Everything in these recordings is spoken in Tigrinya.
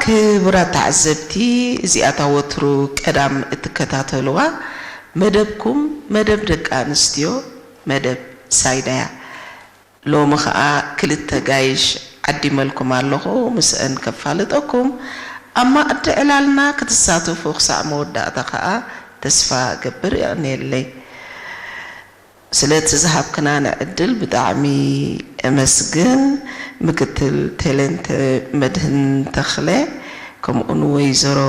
ክቡራት ተዓዘብቲ፣ እዚኣታ ወትሩ ቀዳም እትከታተልዋ መደብኩም፣ መደብ ደቂ ኣንስትዮ፣ መደብ ሳይዳያ። ሎሚ ኸኣ ክልተ ጋይሽ ዓዲመልኩም ኣለኹ፣ ምስአን ከፋልጠኩም። ኣብ ማእዲ ዕላልና ክትሳተፉ ክሳዕ መወዳእታ ኸኣ ተስፋ እገብር። የቐንየለይ። ስለቲ ዝሃብክናኒ ዕድል ብጣዕሚ እመስግን። ምክትል ቴሌንተ መድህን ተኽለ፣ ከምኡውን ወይዘሮ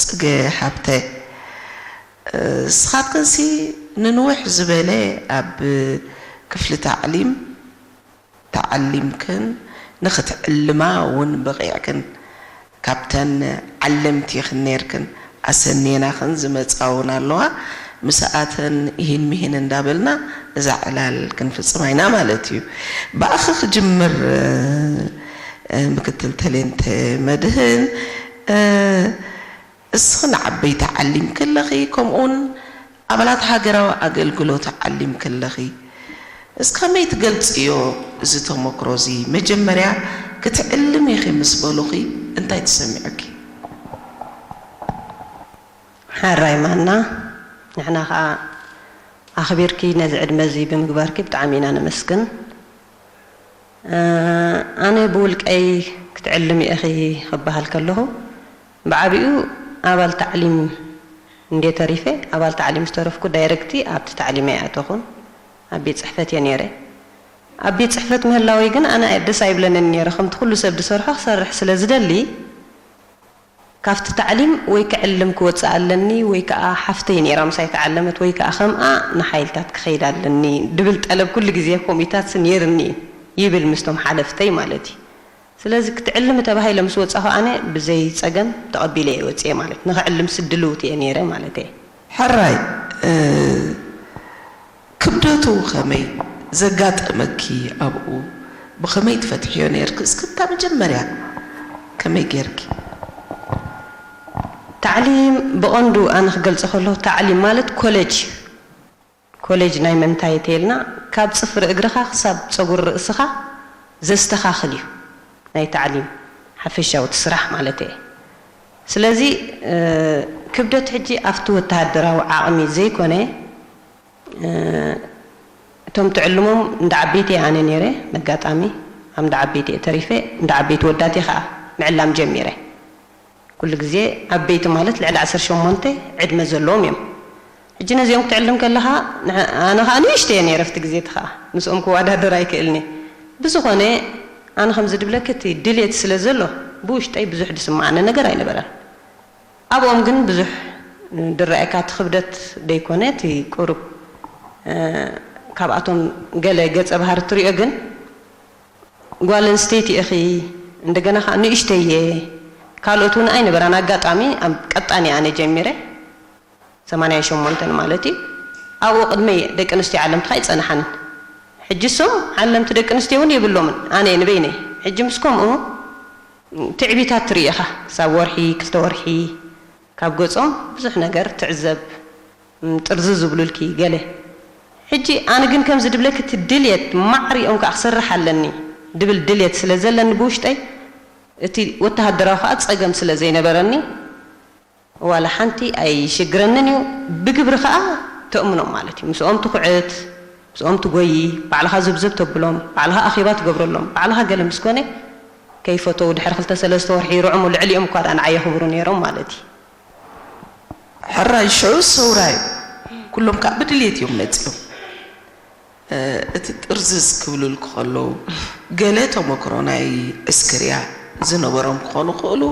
ጽገ ሃብተ። ንስኻትክንሲ ንንውሕ ዝበለ ኣብ ክፍሊ ታዕሊም ተዓሊምክን፣ ንኽትዕልማ እውን በቒዕክን። ካብተን ዓለምቲ ኢኽን ኔርክን፣ ኣሰንየናኽን ዝመጻ እውን ኣለዋ። ምስኣተን ኢሂን ምሂን እንዳበልና እዛ ዕላል ክንፍጽማ ኢና ማለት እዩ። ብኣኺ ክጅምር፣ እ፣ ምክትል ተሌንተ መድህን፣ እ፣ እስኺ ንዓበይቲ ዓሊምኪ ኣለኺ፣ ከምኡውን ኣባላት ሃገራዊ ኣገልግሎት ዓሊምኪ ኣለኺ። እስኪ ከመይ ትገልጽዮ እዚ ተመክሮ እዚ? መጀመርያ ክትዕልሚ ኢኺ ምስ በሉኺ እንታይ ተሰሚዑኪ? ሓራይ ማና፣ ንሕና ኸኣ ኣኽቢርኪ ነዚ ዕድመ እዚ ብምግባርኪ ብጣዕሚ ኢና ነመስግን። እ፣ ኣነ ብውልቀይ ክትዕልሚ ኢኺ ክበሃል ከለኹ፣ ብዓቢኡ ኣባል ታዕሊም እንዴ ተሪፈ፣ ኣባል ታዕሊም ዝተረፍኩ ዳይረክቲ ኣብቲ ታዕሊም ኣይኣተኹን። ኣብ ቤት ጽሕፈት እየ ነይረ። ኣብ ቤት ጽሕፈት ምህላወይ ግን ኣነ ደስ ኣይብለንን ነይረ። ከምቲ ኩሉ ሰብ ዝሰርሖ ክሰርሕ ስለ ዝደሊ፣ ካብቲ ታዕሊም ወይ ክዕልም ክወጽእ ኣለኒ ወይ ከኣ ሓፍተይ ነይራ ምሳይ ተዓለመት ወይ ከኣ ከምኣ ንሓይልታት ክኸይድ ኣለኒ ድብል ጠለብ ኩሉ ግዜ ከምኡታት ነይርኒ እዩ ይብል ምስቶም ሓለፍተይ ማለት እዩ። ስለዚ ክትዕልሚ ተባሂለ ምስ ወጻኹ ኣነ ብዘይ ጸገም ተቐቢለ እየ ወጽየ ማለት ንኽዕልም ስድልውቲ እየ ነይረ ማለት እየ። ሕራይ ክብደቱ ኸመይ ዘጋጠመኪ ኣብኡ ብኸመይ ትፈትሕዮ ነይርኪ እስኪ እታ መጀመርያ ከመይ ገይርኪ? ታዕሊም ብቐንዱ ኣነ ክገልጾ ከለኹ ታዕሊም ማለት ኮሌጅ ኮሌጅ ናይ መንታይ ተይልና ካብ ጽፍሪ እግርኻ ክሳብ ጸጉሪ ርእስኻ ዘስተኻኽል እዩ ናይ ታዕሊም ሓፈሻዊ እቲ ስራሕ ማለት እየ። ስለዚ ክብደት ሕጂ ኣብቲ ወተሃደራዊ ዓቕሚ ዘይኮነ እቶም ትዕልሞም እንዳ ዓበይቲ እየ ኣነ ነይረ መጋጣሚ ኣብ እንዳ ዓበይቲ እየ ተሪፈ እንዳ ዓበይቲ ወዳት እየ ከዓ ምዕላም ጀሚረ። ኩሉ ግዜ ዓበይቲ ማለት ልዕሊ ዓሰርተ ሸሞንተ ዕድመ ዘለዎም እዮም። ሕጂ ነዚኦም ክትዕልም ከለኻ ኣነ ከዓ ንእሽተየ ነይረ ኣብቲ ግዜ እቲ ከዓ ምስኦም ክወዳደር ኣይክእልኒ። ብዝኾነ ኣነ ከምዚ ድብለኪ እቲ ድልየት ስለ ዘሎ ብውሽጠይ ብዙሕ ድስምዓኒ ነገር ኣይነበረን። ኣብኦም ግን ብዙሕ ድረኣየካ እቲ ክብደት ደይኮነ እቲ ቁሩብ ካብኣቶም ገለ ገፀ ባህሪ ትሪኦ ግን ጓል ኣንስተይቲ ኢኺ እንደገና ከዓ ንእሽተይ እየ ካልኦት እውን ኣይነበራን ኣጋጣሚ ኣብ ቀጣን እየ ኣነ ጀሚረ ሰማንያን ሸሞንተን ማለት እዩ ኣብኡ ቅድመይ ደቂ ኣንስትዮ ዓለምትኻ ይፀንሓንን ሕጂ እሶም ዓለምቲ ደቂ ኣንስትዮ እውን የብሎምን ኣነ ንበይነይ ሕጂ ምስ ከምኡ ትዕቢታት ትርኢ ኢኻ ክሳብ ወርሒ ክልተ ወርሒ ካብ ገጾም ብዙሕ ነገር ትዕዘብ ጥርዚ ዝብሉልኪ ገለ ሕጂ ኣነ ግን ከምዚ ድብለኪ እቲ ድልየት ማዕሪኦም ከዓ ክሰርሕ ኣለኒ ድብል ድልየት ስለ ዘለኒ ብውሽጠይ እቲ ወተሃደራዊ ከዓ ፀገም ስለ ዘይነበረኒ ዋላ ሓንቲ ኣይሽግረንን እዩ ብግብሪ ከዓ ተእምኖም ማለት እዩ ምስኦም ትኩዕት ምስኦም ትጎይ ባዕልኻ ዝብዝብ ተብሎም ባዕልኻ ኣኼባ ትገብረሎም ባዕልኻ ገለ ምስ ኮነ ከይፈተው ድሕሪ ክልተ ሰለስተ ወርሒ ርዕሙ ልዕሊኦም እኳ ደኣ ንዓይ የኽብሩ ነይሮም ማለት እዩ። ሕራይ ሽዑ ሰውራይ ኩሎም ከዓ ብድልየት እዮም መፂኦም። እቲ ጥርዝዝ ክብሉልኪ ከለዉ፣ ገለ ተመክሮ ናይ ዕስክርያ ዝነበሮም ክኾኑ ይኽእሉ፣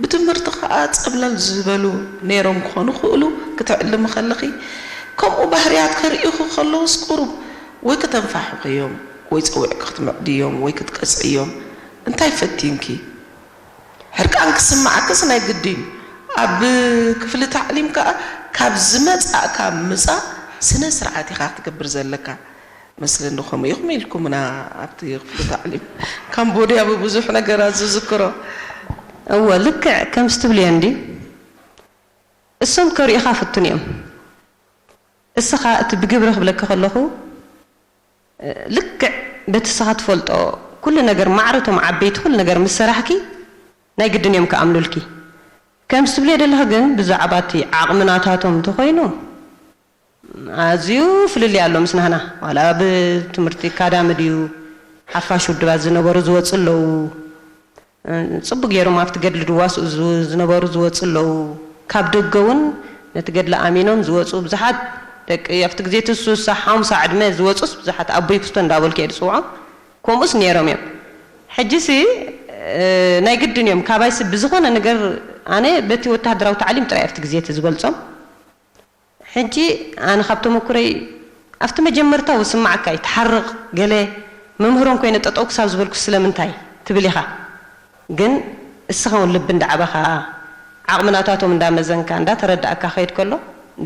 ብትምህርቲ ከኣ ጸብለል ዝበሉ ነይሮም ክኾኑ ይኽእሉ። ክትዕልሚ ከለኺ ከምኡ ባህርያት ከርእዩኺ ከለዉስ ቁሩብ ወይ ከተንፋሕኽዮም ወይ ጸዊዕኪ ክትምዕድዮም ወይ ክትቀጽዕዮም እንታይ ፈቲንኪ? ሕርቃን ክስምዓክስ ናይ ግድን እዩ። ኣብ ክፍሊ ታዕሊም ከኣ ካብ ዝመጻእካ ምጻእ ስነ ስርዓት ኢኻ ክትገብር ዘለካ። መስለኒ ከምኡ ኢኹም ኢልኩምና ኣብቲ ክፍሊ ታዕሊም ካምቦድያ ብብዙሕ ነገራት ዝዝክሮ። እወ ልክዕ ከምዚ ትብልዮ እንድዩ። እሶም ከርእዩኻ ፍቱን እዮም። እስኻ እቲ ብግብሪ ክብለኪ ከለኹ ልክዕ በቲ እስኻ ትፈልጦ ኩሉ ነገር ማዕረ እቶም ዓበይቲ ኩሉ ነገር ምስ ሰራሕኪ ናይ ግድን እዮም ክኣምኑልኪ። ከምዚ ትብልዮ ዘለኺ ግን ብዛዕባ እቲ ዓቕሚ ናታቶም እንተኾይኑ ኣዝዩ ፍልልይ ኣሎ ምስ ናህና። ዋላ ብትምህርቲ ካዳሚ ድዩ፣ ሓፋሽ ውድባት ዝነበሩ ዝወፁ ኣለዉ። እ፣ ፅቡቅ ገይሮም ኣብቲ ገድሊ ድዋስኡ ዝ-፣ ዝነበሩ ዝወፁ ኣለዉ። ካብ ደገ እውን ነቲ ገድሊ ኣሚኖም ዝወፁ ብዙሓት ደቂ ኣብቲ ግዜ እቲ ስሳ ሓምሳ ዕድመ ዝወፁስ ብዙሓት ኣቦይ ክስቶ እንዳበልኩ እየ ዝፅውዖም። ከምኡስ ነይሮም እዮም። ሕጂሲ፣ እ፣ ናይ ግድን እዮም። ካባይሲ ብዝኾነ ነገር ኣነ በቲ ወተሃደራዊ ታዕሊም ጥራይ ኣብቲ ግዜ እቲ ዝገልፆም። ሕጂ ኣነ ካብ ተመኩረይ ኣብቲ መጀመርታ ውስማዓካ እዩ፣ ትሓርቕ ገለ መምህሮም ኮይነ ጠጠው ክሳብ ዝበልኩ ስለምንታይ ትብል ኢኻ። ግን እስኻ እውን ልቢ እንዳዓበኻ ዓቕሚ ናታቶም እንዳመዘንካ እንዳተረዳእካ ከይድ ከሎ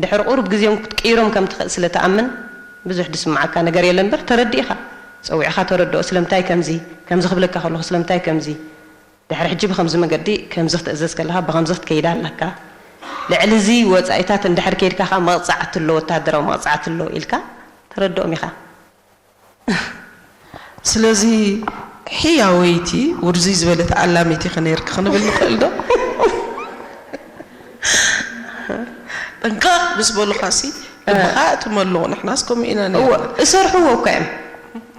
ድሕሪ ቁሩብ ግዜም ክትቅይሮም ከም ትኽእል ስለ ትኣምን ብዙሕ ዝስማዓካ ነገር የለን እምበር ተረዲእኻ ጸዊዕኻ ተረድኦ ስለምንታይ ከምዚ ከምዚ ክብለካ ከለኹ ስለምንታይ ከምዚ ድሕሪ ሕጂ ብኸምዚ መገዲ ከምዚ ክትእዘዝ ከለኻ ብኸምዚ ክትከይድ ኣለካ። ልዕሊ እዚ ወጻኢታት እንድሕር ከይድካ ከኣ መቕጻዕቲ ኣሎ፣ ወተሃደራዊ መቕጻዕቲ ኣሎ ኢልካ ተረድኦም ኢኻ። ስለዚ ሕያወይቲ ውርዙይ ዝበለት ዓላሚት ኢኺ ነይርኪ ክንብል ንኽእል ዶ? ጥንቅቕ ምስ በሉኻሲ ልብኻ ኣእትመሉ። ንሕናስ ከምኡ ኢና እዎ ነይርና። እሰርሕዎ እኮ እዮም።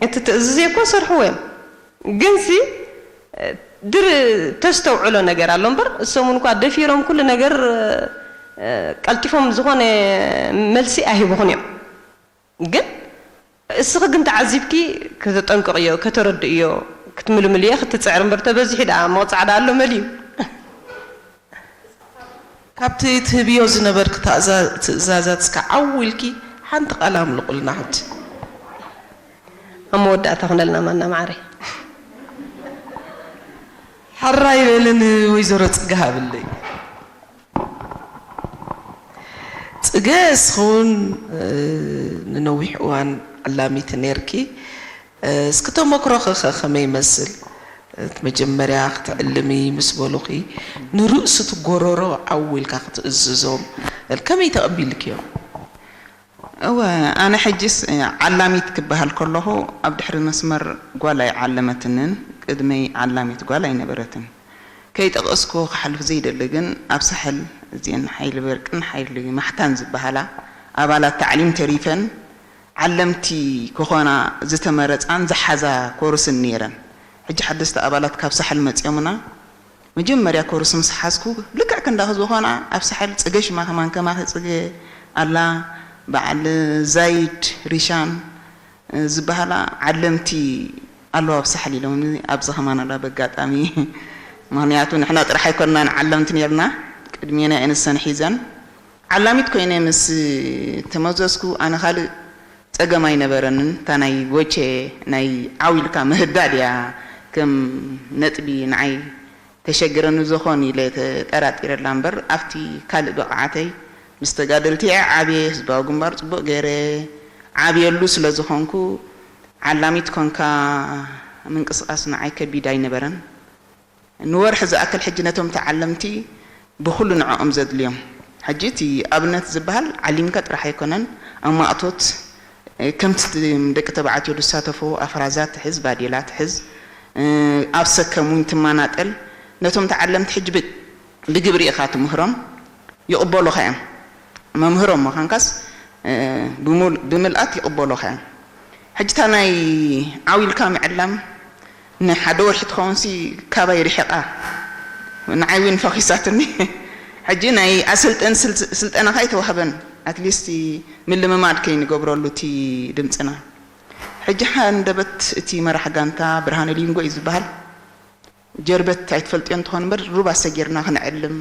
እቲ ትእዝዝዮ እኮ እሰርሕዎ እዮም። ግንሲ ድር ተስተውዕሎ ነገር ኣሎ እምበር እሶም እውን እኳ ደፊሮም ኩሉ ነገር እ፣ ቀልጢፎም ዝኾነ መልሲ ኣይህቡኹን እዮም። ግን እስኺ ግን ተዓዚብኪ ከተጠንቅቕዮ፣ ከተረድእዮ፣ ክትምልምልዮ ክትጽዕሪ እምበር ተበዚሑ ደኣ መቕጻዕ ደኣ ኣሎ መሊኡ። ካብቲ ትህብዮ ዝነበርኪ ታእዛ- ትእዛዛት እስከ ዓው ኢልኪ ሓንቲ ቃል ኣምልቑልና ሕጂ። ኣብ መወዳእታ ኩነልና ማና ማዓረይ። ሕራይ በሊ ንወይዘሮ ጽገ ሃብለይ። ጽገ እስኺ እውን ንነዊሕ እዋን ዓላሚት ነይርኪ። እስኪ ተመክሮኺ ኸ ከመይ ይመስል? እቲ መጀመርያ ክትዕልሚ ምስ በሉኺ ንርእሱ እቲ ጎረሮ ዓው ኢልካ ክትእዝዞም ከመይ ተቐቢልክዮ? እወ ኣነ ሕጅስ ዓላሚት ክበሃል ከለኹ ኣብ ድሕሪ መስመር ጓል ኣይዓለመትንን፣ ቅድመይ ዓላሚት ጓል ኣይነበረትን። ከይጠቐስኩ ክሓልፍ ዘይደሊ ግን ኣብ ሳሕል እዚአን ሓይሊ በርቅን ሓይሊ ማሕታን ዝበሃላ ኣባላት ታዕሊም ተሪፈን ዓለምቲ ክኾና ዝተመረፃን ዝሓዛ ኮርስን ነይረን። ሕጂ ሓደስቲ ኣባላት ካብ ሳሕል መፂኦምና መጀመርያ ኮርስ ምስ ሓዝኩ ልክዕ ክንዳኺ ዝኾና ኣብ ሳሕል ፅገ ሽማ ከማን ከማኺ ፅገ ኣላ በዓል ዛይድ ሪሻን ዝበሃላ ዓለምቲ ኣለዋ ኣብ ሳሕል ኢሎምኒ ኣብዚ ከማን ኣላ በጋጣሚ ምክንያቱ ንሕና ጥራሕ ኣይኮንናን ዓለምቲ ነርና ቅድሜና እየን እሰን ሒዘን ዓላሚት ኮይነ ምስ ተመዘዝኩ ኣነ ካልእ ፀገም ኣይነበረንን። እታ ናይ ጎቼ ናይ ዓው ኢልካ ምህዳድ እያ ከም ነጥቢ ንዓይ ተሸግረኒ ዝኾን ኢለ ተጠራጢረላ እምበር ኣብቲ ካልእ ብቕዓተይ ምስ ተጋደልቲ እየ ዓብየ። ህዝባዊ ግንባር ፅቡቕ ገይረ ዓብየሉ ስለ ዝኾንኩ ዓላሚት ኮንካ ምንቅስቓስ ንዓይ ከቢድ ኣይነበረን። ንወርሒ ዝኣክል ሕጂ ነቶም ተዓለምቲ ብኹሉ ንዕኦም ዘድልዮም ሕጂ እቲ ኣብነት ዝበሃል ዓሊምካ ጥራሕ ኣይኮነን ኣብ ማእቶት ከምቲ ደቂ ተባዕትዮ ዝሳተፉ ኣፍራዛ ትሕዝ ባዴላ ትሕዝ ኣብ ሰከም እውን ትማናጠል ነቶም ተዓለምቲ ሕጂ ብግብሪ ኢኻ ትምህሮም ይቕበሉኻ እዮም መምህሮም ምዃንካስ ብምልኣት ይቕበሉኻ እዮም ሕጂ እታ ናይ ዓው ኢልካ ምዕላም ንሓደ ወርሒ ትኸውን ሲ ካባይ ርሒቓ ንዓይ እውን ፈኺሳትኒ ሕጂ ናይ ኣሰልጠን ስልጠና ከ ኣይተዋህበን ኣትሊስት ምልምማድ ከይንገብረሉ እቲ ድምፅና ሕጂ ሓንደበት እቲ መራሕ ጋንታ ብርሃነ ሊንጎ እዩ ዝበሃል ጀርበት ኣይትፈልጥዮ እንትኾን እምበር ሩባ ሰጊርና ክንዕልም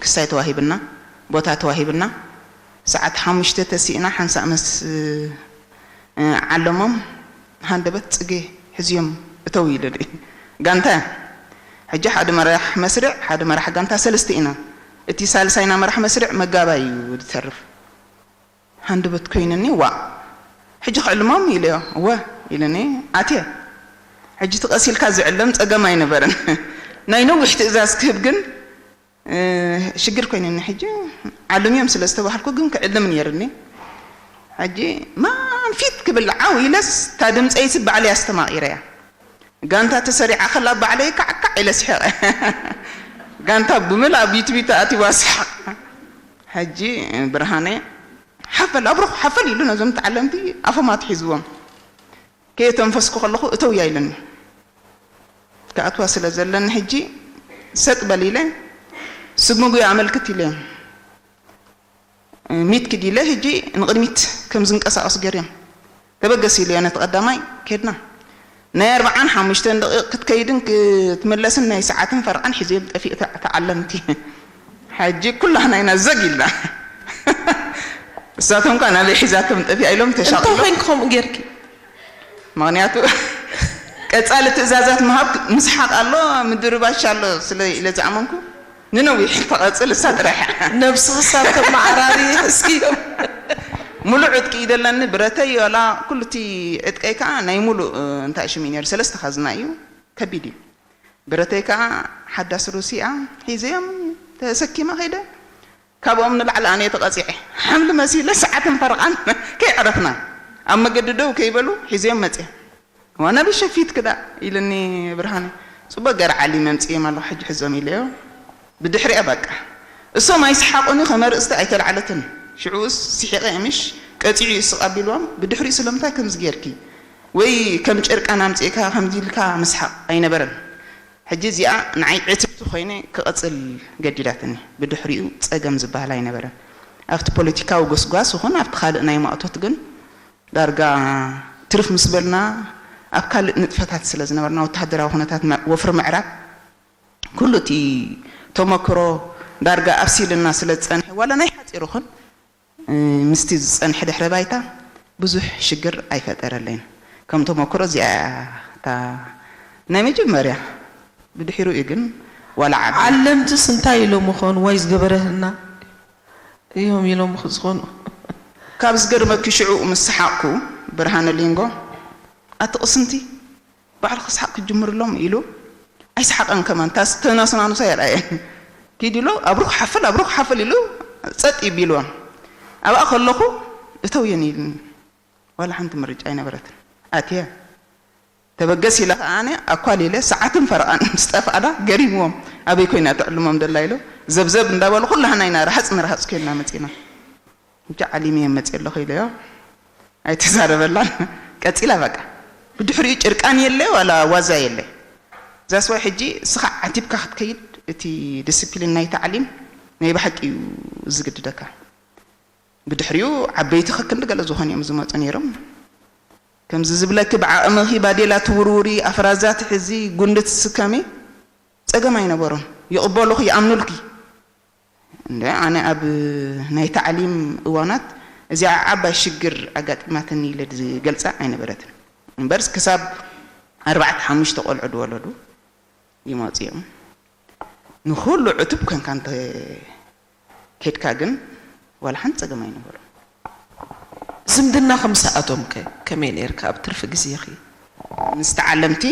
ክሳይ ተዋሂብና ቦታ ተዋሂብና ሰዓት ሓሙሽተ ተሲእና ሓንሳእ መስ ዓለሞም ሃንደበት ፅጌ ሕዝዮም እተው ኢሉ ጋንታ ሕጂ ሓደ መራሕ መስርዕ ሓደ መራሕ ጋንታ ሰለስተ ኢና እቲ ሳልሳይና መራሕ መስርዕ መጋባይ እዩ ዝተርፍ ሃንደበት ኮይነኒ ዋእ ሕጂ ክዕልሞም ኢለዮ እወ ኢሉኒ ኣትየ ሕጂ እቲ ቀስ ኢልካ ዝዕለም ፀገም ኣይነበረን ናይ ነዊሕ ትእዛዝ ክህብ ግን ሽግር ኮይነኒ ሕጂ ዓልም እዮም ስለ ዝተባሃልኩ ግን ክዕልም ነይርኒ ሕጂ ማን ፊት ክብል ዓው ኢለስ እታ ድምፀይሲ ባዕለይ ኣስተማቒረያ ጋንታ ተሰሪዓ ከላ ባዕለይ ካዕካዕ ኢለ ስሒቐ። ጋንታ ብምልኣ ቢት ቢት ኣትይዋ ስሓቕ። ሕጂ ብርሃነ ሓፈል ኣብሩኽ ሓፈል ኢሉ ነዞም ተዓለምቲ ኣፎም ኣትሒዝዎም። ከየተንፈስኩ ከለኹ እተውያ ኢለኒ። ክኣትዋ ስለ ዘለኒ ሕጂ ሰጥ በል ኢለ ስብ ምግቢ ኣመልክት ኢለ ሚት ክድ ኢለ ሕጂ ንቕድሚት ከም ዝንቀሳቐሱ ገርዮም ተበገስ ኢለዮ ነቲ ቀዳማይ ከድና ናይ ኣርብዓን ሓሙሽተን ደቂቕ ክትከይድን ክትምለስን ናይ ሰዓትን ፈረቓን ሒዘዮም ጠፊኡ ተዓለምቲ። ሕጂ ኩላህና ኢና ዘግ ኢልና። እሳቶም ከ ናበይ ሒዛቶም ጠፊኣ ኢሎም እንታይ ተሻቒሎም። ኮይንኪ ከምኡ ጌርኪ? ምኽንያቱ ቀጻሊ ትእዛዛት ምሃብ ምስሓቕ ኣሎ፣ ምድርባሽ ኣሎ ስለ ኢለ ዝኣመንኩ ንነዊሕ ተቐጽል እሳ ጥራሕ። ነብስኺ ሳብ ተመዓራሪ እስኪ። ሙሉእ ዕጥቂ እዩ ደለኒ፣ ብረተይ ዋላ ኩሉ እቲ ዕጥቀይ ከኣ ናይ ሙሉእ እንታይ ሽም እዩ ነይሩ፣ ሰለስተ ካዝና እዩ፣ ከቢድ እዩ። ብረተይ ከኣ ሓዳስ ሩስያ ሒዘዮም ተሰኪመ ከይደ። ካብኦም ንላዕሊ ኣነ ተቐጺዐ። ሓምሊ መሲለ ሰዓትን ፈረቓን ከይዕረፍና ኣብ መገዲ ደው ከይበሉ ሒዘዮም መጽየ። ዋና ብሸፊት ክዳ ኢልኒ ብርሃነ። ጽቡቅ ገር ዓሊ መምጽእዮም ኣለኹ ሕጂ ሕዞም ኢለዮ። ብድሕሪኣ በቃ እሶም ኣይስሓቁኒ ከመርእስቲ ኣይተላዕለትን። ሽዑስ ስሒቐ ምሽ ቀጺዑ ይስቕ ኣቢልዎም። ብድሕሪኡ ስለምንታይ ከምዚ ጌርኪ ወይ ከም ጨርቃን ኣምጺእካ ከምዚ ኢልካ ምስሓቕ ኣይነበረን። ሕጂ እዚኣ ንዓይ ዕትብቲ ኮይነ ክቐጽል ገዲዳትኒ። ብድሕሪኡ ጸገም ዝበሃል ኣይነበረን። ኣብቲ ፖለቲካዊ ጎስጓስ ይኹን ኣብቲ ካልእ ናይ ማእቶት ግን ዳርጋ ትርፍ ምስ በልና ኣብ ካልእ ንጥፈታት ስለ ዝነበርና ወተሃደራዊ ኩነታት መ- ወፍሪ ምዕራብ ኩሉ እቲ ተመክሮ ዳርጋ ኣብሲልና ስለ ዝጸንሐ ዋላ ናይ ሓጺር ይኹን ምስቲ ዝጸንሐ ድሕረ ባይታ ብዙሕ ሽግር ኣይፈጠረለይን። ከም ተመክሮ እዚኣ እያ እታ ናይ መጀመርያ። ብድሕሪኡ ግን ዋላ ዓቢ ዓለምትስ እንታይ ኢሎም ይኾኑ? ዋይ ዝገበረህልና እዮም ኢሎም ክዝኾኑ። ካብ ዝገርመኪ ሽዑ ምስ ሰሓቕኩ ብርሃነ ሊንጎ ኣቲ ቅስንቲ ባዕሉ ክስሓቕ ክጅምር ኣሎም ኢሉ ኣይሰሓቐን ከማን ታስ ተናስናኑሳ የርኣየን ኪድ ኢሎ ኣብሩኽ ሓፍል ኣብሩኽ ሓፍል ኢሉ ጸጥ ይቢልዎም ኣብኣ ከለኹ እተውየን ኢልኒ ዋላ ሓንቲ ምርጫ ኣይነበረትን ኣትየ ተበገስ ኢለ ከኣ ኣነ ኣኳል ኢለ ሰዓትን ፈረቓን ምስ ጠፍኣላ ገሪምዎም ኣበይ ኮይና ትዕልሞም ደላ ኢሎ ዘብዘብ እንዳበሉ ኩላህና ኢና ረሃጽ ንረሃጽ ኮይንና መጺና እንጂ ዓሊም እየ መጽእ ኣለኹ ኢለዮ ኣይተዛረበላን ቀጺላ በቃ ብድሕሪኡ ጭርቃን የለ ዋላ ዋዛ የለ ዛስዋይ ሕጂ እስኻ ዓቲብካ ክትከይድ እቲ ዲስፕሊን ናይ ታዕሊም ናይ ብሓቂ እዩ ዝግድደካ ብድሕሪኡ ዓበይቲ ከክንዲ ገለ ዝኾኑ እዮም ዝመፁ ነይሮም ከምዚ ዝብለኪ ብዓቕምኺ ባዴላ ትውርውሪ ኣፍራዛ ትሕዚ ጉንዲ ትስከሚ ፀገም ኣይነበሮን ይቕበሉኺ ይኣምኑልኪ እንደ ኣነ ኣብ ናይ ታዕሊም እዋናት እዚኣ ዓባይ ሽግር ኣጋጢማትኒ ኢለ ዝገልፃ ኣይነበረትን እምበርስ ክሳብ ኣርባዕተ ሓሙሽተ ቆልዑ ዝወለዱ ይመፁ እዮም ንኩሉ ዕቱብ ኮንካ እንተ ኬድካ ግን ዋላ ሓንቲ ፀገም ኣይነበሮም ዝምድና ከምስኣቶም ከ ከመይ ነርካ ኣብ ትርፊ ግዜኺ ምስ ተዓለምቲ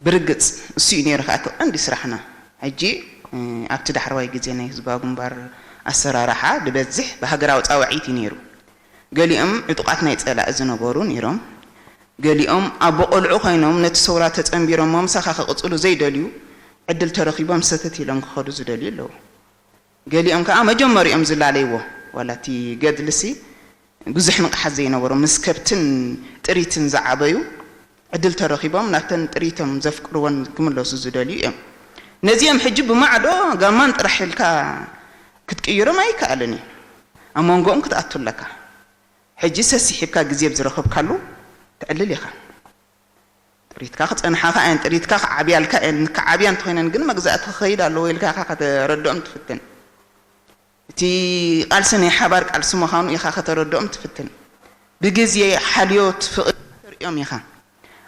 ብርግፅ እሱ እዩ ነይሩ ከዓ እቲ ቀንዲ ስራሕና ሕጂ ኣብቲ ዳሕረዋይ ግዜ ናይ ህዝባዊ ግንባር ኣሰራርሓ ዝበዝሕ ብሃገራዊ ፃውዒት እዩ ነይሩ ገሊኦም ዕጡቓት ናይ ፀላኢ ዝነበሩ ነይሮም ገሊኦም ኣቦ ቆልዑ ኮይኖም ነቲ ሰውራ ተጸንቢሮሞ ምሳኻ ክቕጽሉ ዘይደልዩ ዕድል ተረኺቦም ሰተት ኢሎም ክኸዱ ዝደልዩ ኣለዉ። ገሊኦም ከኣ መጀመሪኦም ዝላለይዎ ዋላ እቲ ገድልሲ ብዙሕ ንቕሓት ዘይነበሮም ምስ ከብትን ጥሪትን ዝዓበዩ ዕድል ተረኺቦም ናብተን ጥሪቶም ዘፍቅርወን ክምለሱ ዝደልዩ እዮም። ነዚኦም ሕጂ ብማዕዶ ጋማን ጥራሕ ኢልካ ክትቅይሮም ኣይከኣልን እዩ። ኣብ መንጎኦም ክትኣቱ ኣለካ። ሕጂ ሰሲሒብካ ግዜ ብዝረኸብካሉ ትዕልል ኢኻ። ጥሪትካ ክጸንሓኻ እየን፣ ጥሪትካ ክዓብያልካ እየን፣ ክዓብያ እንተኾይነን ግን መግዛእቲ ክኸይድ ኣለዎ ኢልካ ኢኻ ከተረድኦም ትፍትን። እቲ ቃልሲ ናይ ሓባር ቃልሲ ምዃኑ ኢኻ ከተረድኦም ትፍትን። ብግዜ ሓልዮት ፍቕሪ ከተርእዮም ኢኻ።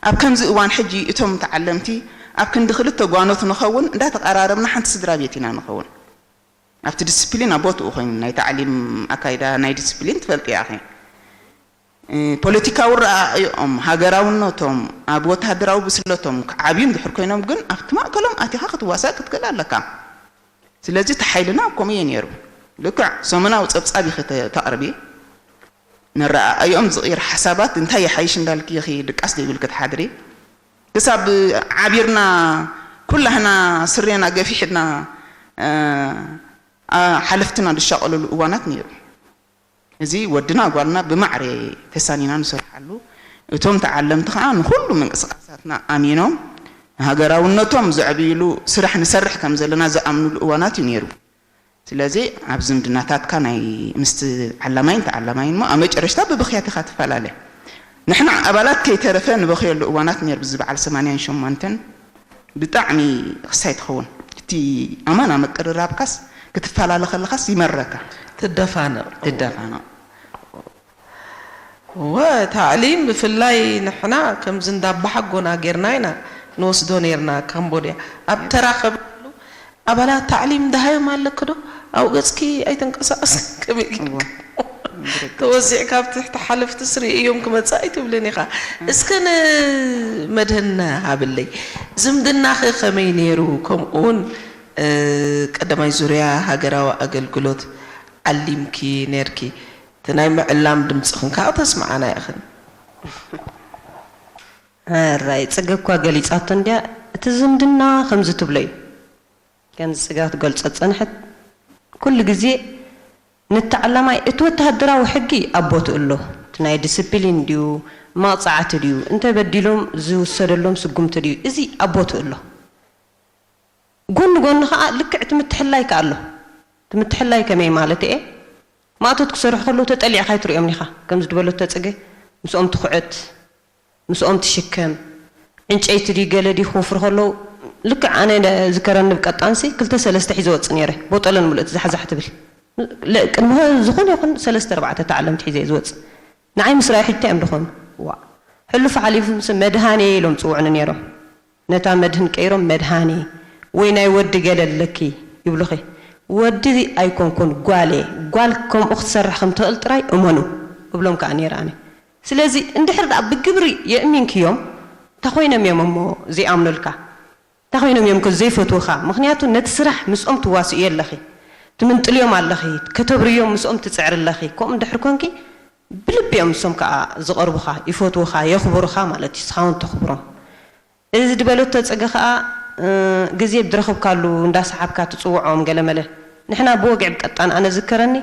ኣብ ከምዚ እዋን ሕጂ እቶም ተዓለምቲ ኣብ ክንዲ ክልተ ጓኖት ንኸውን እንዳተቐራረብና ሓንቲ ስድራ ቤት ኢና ንኸውን። ኣብቲ ዲስፕሊን ኣብ ቦትኡ ኮይኑ ናይ ታዕሊም ኣካይዳ ናይ ዲስፕሊን ትፈልጢ ኢኺ። ፖለቲካዊ ረኣእኦም፣ ሃገራውነቶም፣ ኣብ ወተሃደራዊ ብስለቶም ክዓብዩ እንድሕር ኮይኖም ግን ኣብቲ ማእከሎም ኣቲኻ ክትዋሳእ ክትክእል ኣለካ። ስለዚ እቲ ሓይልና ከምኡ እዩ ነይሩ። ልክዕ ሰሙናዊ ጸብጻብ ኢኺ ተቕርቢ። ንረኣእዮም ዝቕይር ሓሳባት እንታይ ይሓይሽ እንዳልኪ ኢኺ ድቃስ ዘይብልኪ ትሓድሪ። ክሳብ ዓቢርና ኩላህና ስሬና ገፊሕና ሓለፍትና ዝሻቐለሉ እዋናት ነይሩ። እዚ ወድና ጓልና ብማዕረ ተሳኒና ንሰርሓሉ፣ እቶም ተዓለምቲ ከዓ ንኹሉ ምንቅስቃሳትና ኣሚኖም ሃገራውነቶም ዘዕብይሉ ስራሕ ንሰርሕ ከም ዘለና ዝኣምኑሉ እዋናት እዩ ነይሩ። ስለዚ ኣብ ዝምድናታትካ ናይ ምስቲ ዓላማይን ተዓላማይን እሞ ኣብ መጨረሽታ ብብኽያት ኢኻ ትፈላለ። ንሕና ኣባላት ከይተረፈ ንበኽየሉ እዋናት ነይሩ። ብዚ በዓል ሰማንያን ሸሞንተን ብጣዕሚ ክሳይ ትኸውን። እቲ ኣማና ምቅርራብካስ ክትፈላለ ከለኻስ ይመረካ። ትደፋነቕ። ትደፋነቕ። ወ ታዕሊም ብፍላይ ንሕና ከምዚ እንዳባሓጎና ጌርና ኢና ንወስዶ ኔርና ካምቦድያ ኣብ ተራኸብሉ ኣባላት ታዕሊም ደሃዮም ኣለኪ ዶ ኣብኡ ገጽኪ ኣይተንቀሳቀስ ክብል ተወዚዕካ ኣብ ትሕቲ ሓለፍቲ ስሪ እዮም ክመጽእ ኣይትብልን ኢኻ እስከ ንመድህን ሃብለይ ዝምድናኺ ከመይ ነይሩ ከምኡውን ቀዳማይ ዙርያ ሃገራዊ ኣገልግሎት ዓሊምኪ ነርኪ እቲ ናይ ምዕላም ድምፅኽን ከዓ ተስምዓና ኢኽን። ሕራይ ፅገ እኳ ገሊፃቶ እንድያ እቲ ዝምድና ከምዚ ትብሎ እዩ። ከምዚ ፅጋ ክትገልፆ ዝፀንሐት ኩሉ ግዜ ንተዓላማይ እቲ ወተሃደራዊ ሕጊ ኣብ ቦትኡ ኣሎ። እቲ ናይ ዲስፕሊን ድዩ መቕፃዕቲ ድዩ እንተበዲሎም ዝውሰደሎም ስጉምቲ ድዩ እዚ ኣብ ቦትኡ ኣሎ። ጎኒ ጎኒ ከዓ ልክዕ እቲ ምትሕልላይ ከዓ ኣሎ። እቲ ምትሕልላይ ከመይ ማለት እየ? ማእቶት ክሰርሑ ከለዉ ተጠሊዕካ ኣይትሪኦም ዲኻ? ከምዚ ዝበለቶ ፅገ ምስኦም ትኹዕት፣ ምስኦም ትሽከም፣ ዕንጨይቲ ድዩ ገለ ድዩ ክወፍሩ ከለዉ ልክዕ ኣነ ዝከረኒ ብቀጣንሲ ክልተ ሰለስተ ሒዘ ወፅእ ነይረ። ቦጠለን ሙሉእ እቲ ዛሕዛሕ ትብል ቅድሚ ዝኾነ ይኹን ሰለስተ ኣርባዕተ ተዓለምቲ ሒዘ እየ ዝወፅእ። ንዓይ ምስ ረኣዩ ሕጂ እንታይ እዮም ዝኾኑ? ዋእ ሕሉፍ ሓሊፉ ምስ መድሃኔ ኢሎም ዝፅውዑኒ ነይሮም። ነታ መድህን ቀይሮም መድሃኔ ወይ ናይ ወዲ ገለ ኣለኪ ይብሉኺ። ወዲ ኣይኮንኩን ጓል እየ። ጓል ከምኡ ክትሰርሕ ከም ትኽእል ጥራይ እመኑ እብሎም ከኣ ነይረ ኣነ። ስለዚ እንድሕር ደኣ ብግብሪ የእሚንክዮም እንታይ ኮይኖም እዮም እሞ ዘይኣምኑልካ? እንታይ ኮይኖም እዮም ከ ዘይፈትዉኻ? ምኽንያቱ ነቲ ስራሕ ምስኦም ትዋስእዮ ኣለኺ፣ ትምንጥልዮም ኣለኺ፣ ከተብርዮም ምስኦም ትጽዕሪ ኣለኺ። ከምኡ እንድሕር ኮንኪ ብልቢ እዮም ንሶም ከኣ ዝቐርቡኻ፣ ይፈትዉኻ፣ የኽብሩኻ ማለት እዩ፣ ንስኻ እውን ተኽብሮም። እዚ ዝበለቶ ጽገ ከኣ ግዜ ብዝረኸብካሉ እንዳሰሓብካ ትጽውዖም ገለመለ። ንሕና ብወግዒ ብቀጣን ኣነ ዝከረኒ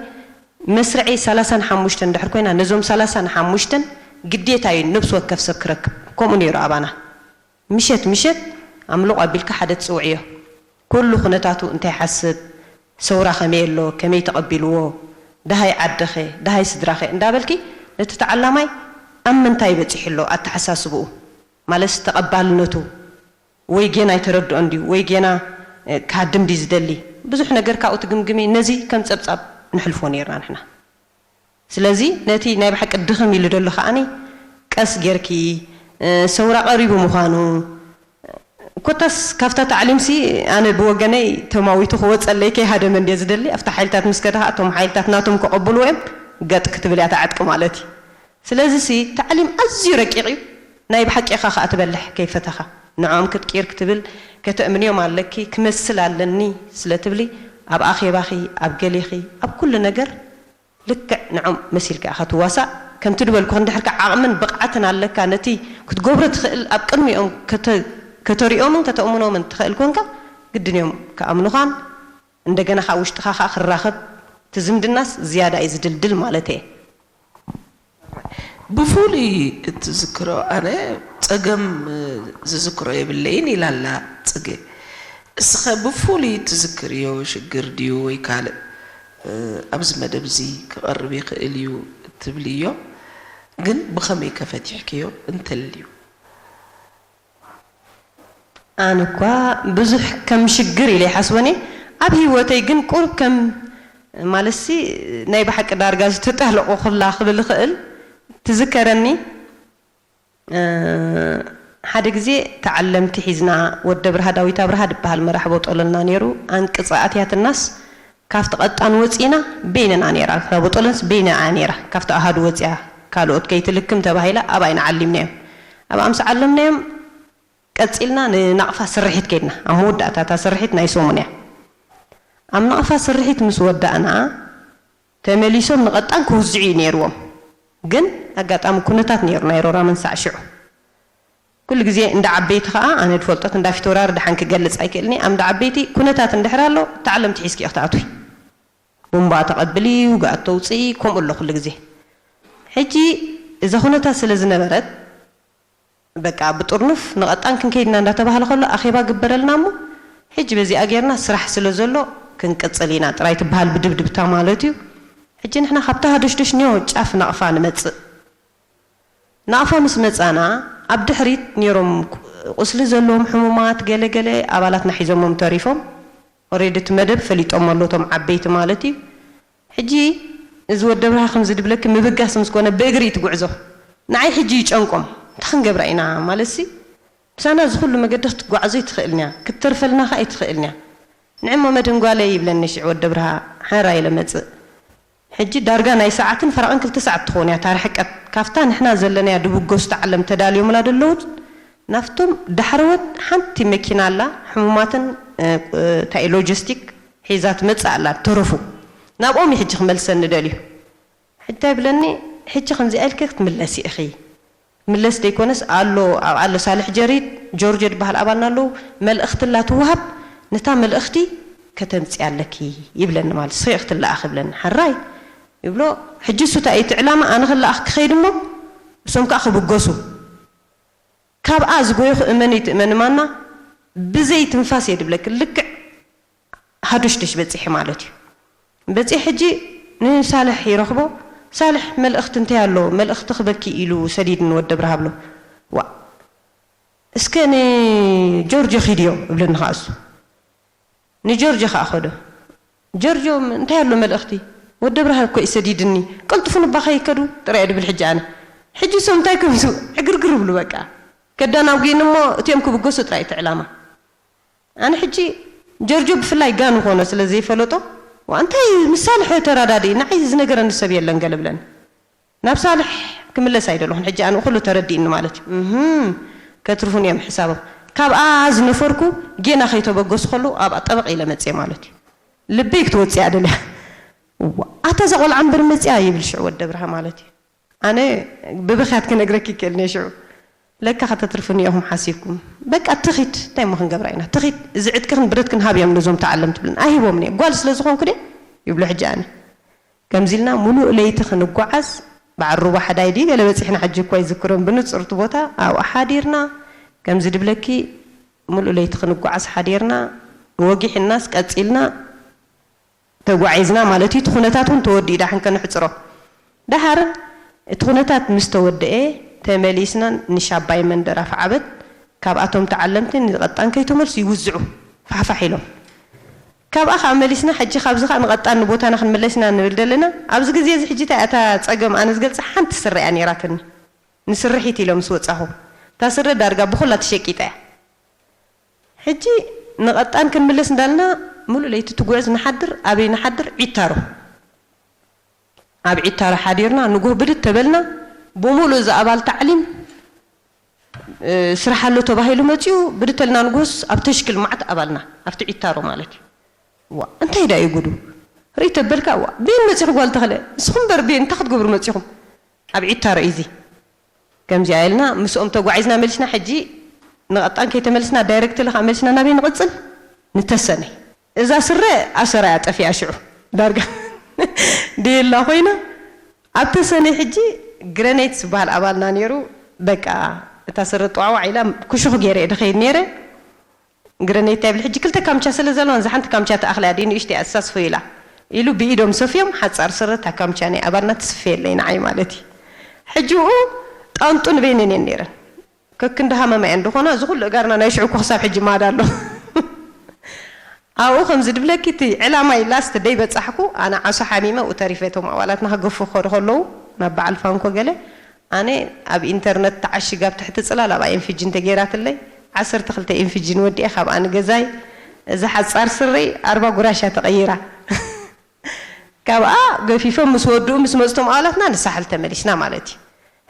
መስርዐይ ሰላሳን ሓሙሽተን እንድሕር ኮይና ነዞም ሰላሳን ሓሙሽተን ግዴታ እዩ ነብሲ ወከፍ ሰብ ክረክብ። ከምኡ ነይሩ ኣባና። ምሸት ምሸት ኣምልቑ ኣቢልካ ሓደ ትጽውዕዮ። ኩሉ ኩነታቱ እንታይ ይሓስብ፣ ሰውራ ከመይ ኣሎ፣ ከመይ ተቐቢልዎ፣ ደሃይ ዓድኸ፣ ደሃይ ስድራኸ እንዳበልኪ ነቲ ተዓላማይ ኣብ ምንታይ በጺሑ ኣሎ ኣተሓሳስብኡ፣ ማለትስ ተቐባልነቱ ወይ ጌና ኣይተረድኦን ድዩ ወይ ጌና ክሃድም ድዩ ዝደሊ፣ ብዙሕ ነገር ካብኡ ትግምግሚ። ነዚ ከም ጸብጻብ ንሕልፎ ነይርና ንሕና። ስለዚ ነቲ ናይ ብሓቂ ድኽም ኢሉ ደሎ ከኣኒ ቀስ ጌርኪ ሰውራ ቀሪቡ ምዃኑ ኮታስ ካብታ ታዕሊምሲ ኣነ ብወገነይ ተማዊቱ ክወፀለይ ከይሃደመ እንድየ ዝደሊ ኣብታ ሓይልታት ምስ ከደ ከዓ እቶም ሓይልታት ናቶም ከቐብልዎ እዮም ገጥ ክትብል እያ ተዓጥቂ ማለት እዩ ስለዚ ሲ ታዕሊም ኣዝዩ ረቂቕ እዩ ናይ ብሓቂ ኢኻ ከዓ ትበልሕ ከይፈተኻ ንዕኦም ክትቅይር ክትብል ከተእምንዮም ኣለኪ ክመስል ኣለኒ ስለ ትብሊ ኣብ ኣኼባኺ ኣብ ገሌኺ ኣብ ኩሉ ነገር ልክዕ ንዖም መሲልካ ኢኻ ትዋሳእ። ከምቲ ዝበልኩኺ እንድሕር ከ ዓቕምን ብቕዓትን ኣለካ ነቲ ክትገብሮ ትኽእል ኣብ ቅድሚኦም ከተሪኦምን ከተእምኖምን ትኽእል ኮንካ ግድን እዮም ክኣምኑኻን እንደገና ከዓ ውሽጥኻ ከዓ ክራኸብ እቲ ዝምድናስ ዝያዳ እዩ ዝድልድል ማለት እየ። ብፍሉይ እትዝክሮ ኣነ ጸገም ዝዝክሮ የብለይን ኢላ ኣላ ጽገ። እስኸ ብፍሉይ እትዝክርዮ ሽግር ድዩ ወይ ካልእ ኣብዚ መደብ እዚ ክቐርብ ይኽእል እዩ እትብልዮ ግን ብኸመይ ከ ፈቲሕክዮ እንተልዩ? ኣነ እኳ ብዙሕ ከም ሽግር ኢለ ይሓስቦን እየ ኣብ ህይወተይ ግን ቁሩብ ከም ማለትሲ ናይ ብሓቂ ዳርጋ ዝተጠለቑ ኩላ ክብል እኽእል ትዝከረኒ ሓደ ግዜ ተዓለምቲ ሒዝና ወዲ ኣብርሃ ዳዊት ኣብርሃ ድበሃል መራሒ ቦጦለልና ነይሩ ኣንቅፃ ኣትያትናስ ካብቲ ቐጣን ወፂእና በይንና ነይራ እታ ቦጦለንስ በይና እያ ነይራ ካብቲ ኣሃዱ ወፂኣ ካልኦት ከይትልክም ተባሂላ ኣብኣ ኢና ዓሊምናዮም ኣብኣ ምስ ዓለምናዮም ቀፂልና ንናቕፋ ስርሒት ከይድና ኣብ መወዳእታ እታ ስርሒት ናይ ሰሙን እያ ኣብ ናቕፋ ስርሒት ምስ ወዳእና ተመሊሶም ንቐጣን ክውዝዑ እዩ ነይርዎም ግን ኣጋጣሚ ኩነታት ነይሩ ናይ ሮራ መንሳዕ ሽዑ ኩሉ ግዜ እንዳ ዓበይቲ ከኣ፣ ኣነ ዝፈልጦት እንዳ ፊተውራሪ ደሓን ክገልጽ ኣይክእልኒ፣ ኣብ እንዳ ዓበይቲ ኩነታት እንድሕር ኣሎ፣ ተዓለምቲ ሒዝኪ ኢኺ ትኣትዊ። ቡምባ ተቐብሊ፣ ውግኣት ተውጽኢ፣ ከምኡ ኣሎ ኩሉ ግዜ። ሕጂ እዛ ኩነታት ስለ ዝነበረት፣ በቃ ብጥርኑፍ ንቐጣን ክንከይድ ኢና እንዳተባህለ ከሎ ኣኼባ ግበረልና እሞ፣ ሕጂ በዚኣ ጌርና ስራሕ ስለ ዘሎ ክንቅጽል ኢና ጥራይ ትበሃል ብድብድብታ ማለት እዩ። ሕጂ ንሕና ካብታ ሃዶሽዶሽ ኒዮ ጫፍ ናቕፋ ንመጽእ። ናቕፋ ምስ መጻና፣ ኣብ ድሕሪት ኔሮም ቁስሊ ዘለዎም ሕሙማት፣ ገለ ገለ ኣባላትና ሒዞሞም ተሪፎም። ኦሬዲ እቲ መደብ ፈሊጦሞ ኣለዉ፣ እቶም ዓበይቲ ማለት እዩ። ሕጂ እዚ ወዲ ኣብርሃ ከምዚ ድብለኪ ምብጋስ ምስ ኮነ ብእግሪ እዩ እቲ ጉዕዞ። ንዓይ ሕጂ ይጨንቆም። እንታይ ክንገብራ ኢና ማለትሲ፣ ምሳና እዚ ኩሉ መገዲ ክትጓዓዞ ኣይትኽእልን እያ፣ ክትተርፈልና ከኣ ኣይትኽእልን እያ። ንዕሞ መድህን ጓለይ ይብለኒ ሽዑ ወዲ ኣብርሃ፣ ሓራ ኢለ መጽእ። ሕጂ ዳርጋ ናይ ሰዓትን ፈረቓን ክልተ ሰዓት ትኸውን እያ እታ ርሕቀት። ካብታ ንሕና ዘለናያ ድብገሱ ተዓለምቲ ተዳልዮምላ ደለዉ፣ ናብቶም ዳሕረዎት ሓንቲ መኪና ኣላ፣ ሕሙማትን፣ እ፣ እ፣ እንታይ ሎጂስቲክ ሒዛ ትመጽእ ኣላ፣ ተረፉ። ናብኦም እዩ ሕጂ ክመልሰኒ ደልዩ። ሕጂ እንታይ ይብለኒ፣ ሕጂ ከምዚኣ ኢልኪ ክትምለሲ ኢኺ። ምለስ ደይኮነስ ኣሎ፣ ኣብ ኣሎ ሳልሕ ጀሪድ፣ ጆርጆ ዝበሃል ኣባልና ኣለዉ፣ መልእኽቲ ኣላ ትወሃብ፣ ነታ መልእኽቲ ከተምጽያ ኣለኪ ይብለኒ። ማለት ንስኺ ኢኺ ትለኣኽ ይብለኒ። ሕራይ ይብሎ። ሕጂ እሱ እንታይ እዩ እቲ ዕላማ፣ ኣነ ክለኣኽ ክኸይድ እሞ እሶም ከኣ ክብገሱ። ካብኣ ዝጎየኹ እመኒ ትእመኒ ማና፣ ብዘይ ትንፋስ እየ ድብለኪ። ልክዕ ሃዱሽዱሽ በጺሐ ማለት እዩ። በጺሐ ሕጂ ንሳልሕ ይረኽቦ። ሳልሕ፣ መልእኽቲ እንታይ ኣሎ? መልእኽቲ ክበኪ ኢሉ ሰዲድኒ ወዲ ኣብርሃ ብሎ። ዋ፣ እስከ ንጆርጆ ኪድዮ እብለኒ ኸኣ እሱ። ንጆርጆ ኸኣ ኸዶ። ጆርጆ፣ እንታይ ኣሎ መልእኽቲ? ወዲ ኣብርሃ እኮ እዩ ሰዲድኒ። ቀልጥፉ ንባ ከይከዱ ጥራይ እየ ድብል ሕጂ ኣነ። ሕጂ እሶም እንታይ ክምሱ ዕግርግር ይብሉ በቃ። ከዳናጉይኒ እሞ እቲኦም ክብገሱ ጥራይ እቲ ዕላማ። ኣነ ሕጂ ጀርጆ ብፍላይ ጋኑ ኮኖ ስለ ዘይፈለጦ፣ "ዋ፣ እንታይ ምስ ሳልሕ ተራዳድኢ፣ ንዓይ ዝነገረኒ ሰብ የለን" ገለ ብለኒ። ናብ ሳልሕ ክምለስ ኣይደለኹን። ሕጂ ኣነ ኩሉ ተረዲእኒ ማለት እዩ። እህም፣ ከትርፉን እዮም ሕሳቦም። ካብኣ ዝነፈርኩ ጌና ከይተበገሱ ከለዉ ኣብኣ ጠበቕ ኢለ መጽየ ማለት እዩ። ልበይ ክትወጽእ እያ ደልያ። "ዋ፣ ኣታ እዛ ቆልዓ እምበር መጽያ" ይብል ሽዑ ወዲ ኣብርሃ ማለት እዩ። ኣነ ብብኽያት ክነግረኪ ይክእል እየ ሽዑ። ለካ ከተትርፉኒ ኢኹም ሓሲብኩም። በቃ ትኺድ፣ እንታይ እሞ ክንገብራ ኢና? ትኺድ፣ እዚ ዕጥቅኽን ብረትክን ሃብዮም ነዞም ተዓለምቲ ትብልን። ኣይህቦምን እየ። ጓል ስለ ዝኾንኩ ድየ? ይብሎ ሕጂ ኣነ። ከምዚ ኢልና ሙሉእ ለይቲ ክንጓዓዝ፣ በዓል ሩባ ሓዳይ ድዩ ገለ በጺሕና፣ ሕጂ እኳ ይዝክሮን ብንጹር እቲ ቦታ፣ ኣብኡ ሓዲርና። ከምዚ ድብለኪ ሙሉእ ለይቲ ክንጓዓዝ ሓዲርና፣ ወጊሕናስ ቀጺልና። ተጓዒዝና ማለት እዩ። እቲ ኩነታት እውን ተወዲኡ ዳሕን ከነሕፅሮ። ደሓር እቲ ኩነታት ምስ ተወደኤ ተመሊስና ንሻባይ መንደር ኣፍዓበት ካብኣቶም ተዓለምቲ ንቐጣን ከይተመልሱ ይውዝዑ ፋሕፋሕ ኢሎም። ካብኣ ከዓ መሊስና ሕጂ ካብዚ ከዓ ንቐጣን ንቦታና ክንምለስ ኢና ንብል ዘለና። ኣብዚ ግዜ እዚ ሕጂ እታ እታ ፀገም ኣነ ዝገልፃ ሓንቲ ስረ እያ ነይራትኒ። ንስርሒት ኢሎም ምስ ወፃኹ እታ ስረ ዳርጋ ብኩላ ተሸቂጣ እያ። ሕጂ ንቐጣን ክንምለስ እንዳልና ሙሉእ ለይቲ ትጉዕዝ ንሓድር። ኣበይ ንሓድር? ዒታሮ። ኣብ ዒታሮ ሓዲርና ንጉህ ብድት ተበልና። ብሙሉእ እዚ ኣባል ታዕሊም፣ እ፣ ስራሕ ኣሎ ተባሂሉ መፂኡ ብድተልና ንጉህስ ኣብ ተሽክል ማዕት ኣባልና ኣብቲ ዒታሮ ማለት እዩ። ዋ፣ እንታይ ዳ እዩ ጉዱ? ርኢ ተበልካ፣ ዋ፣ ቤን መፂኹ ጓል ተኽለ? ንስኹም በር ቤን እንታይ ክትገብሩ መፂኹም? ኣብ ዒታሮ እዩ እዚ። ከምዚኣ ኢልና ምስኦም ተጓዒዝና መሊስና። ሕጂ ንቐጣን ከይተመልስና ዳይረክት ልኻ መሊስና ናበይ ንቕጽል? ንተሰነይ። እዛ ስረ ኣሰራ እያ ጠፊኣ ሽዑ። ዳርጋ ደየላ ኮይና። ኣብ ተሰነይ ሕጂ ግረኔት ዝበሃል ኣባልና ነይሩ። በቃ እታ ስረ ጠዋዕዋዕ ኢላ ክሹኽ ገይረ እየ ድኸይድ ነይረ። ግረኔት እንታይ ይብል ሕጂ ክልተ ካምቻ ስለ ዘለዋ፣ እዛ ሓንቲ ካምቻ ትኣኽላ እያ፣ ድዩ ንእሽተይ እያ፣ እሳስ ፎይ ኢላ ኢሉ ብኢዶም ሰፍዮም፣ ሓጻር ስረ እታ ካምቻ ናይ ኣባልና ትስፈየለይ ንዓይ ማለት እዩ። ሕጂ ኡ ጣንጡ ንበይነን እየን ነይረን። ከክንዲ ሃመማ እየን ድኾና፣ እዚ ኩሉ እጋርና ናይ ሽዑ እኮ ክሳብ ሕጂ ማዳ ኣሎ። ኣብኡ ከምዚ ድብለኪ እቲ ዕላማይ ላስት ደይ በጻሕኩ፣ ኣነ ዓሶ ሓሚመ፣ ኡ ተሪፈ እቶም ኣባላትና ክገፉ ክኸዱ ከለዉ፣ ናብ በዓል ፋንኮ ገለ፣ ኣነ ኣብ ኢንተርነት ተዓሺጋ ኣብ ትሕቲ ጽላል ኣብኣ ኢንፍጅን ተገይራትለይ፣ ዓሰርተ ክልተ ኢንፍጅን ወዲኤ ካብኣ ንገዛይ፣ እዛ ሓጻር ስረይ ኣርባ ጉራሻ ተቐይራ። ካብኣ ገፊፎም ምስ ወድኡ ምስ መጹ እቶም ኣባላትና ንሳሕል ተመሊስና ማለት እዩ።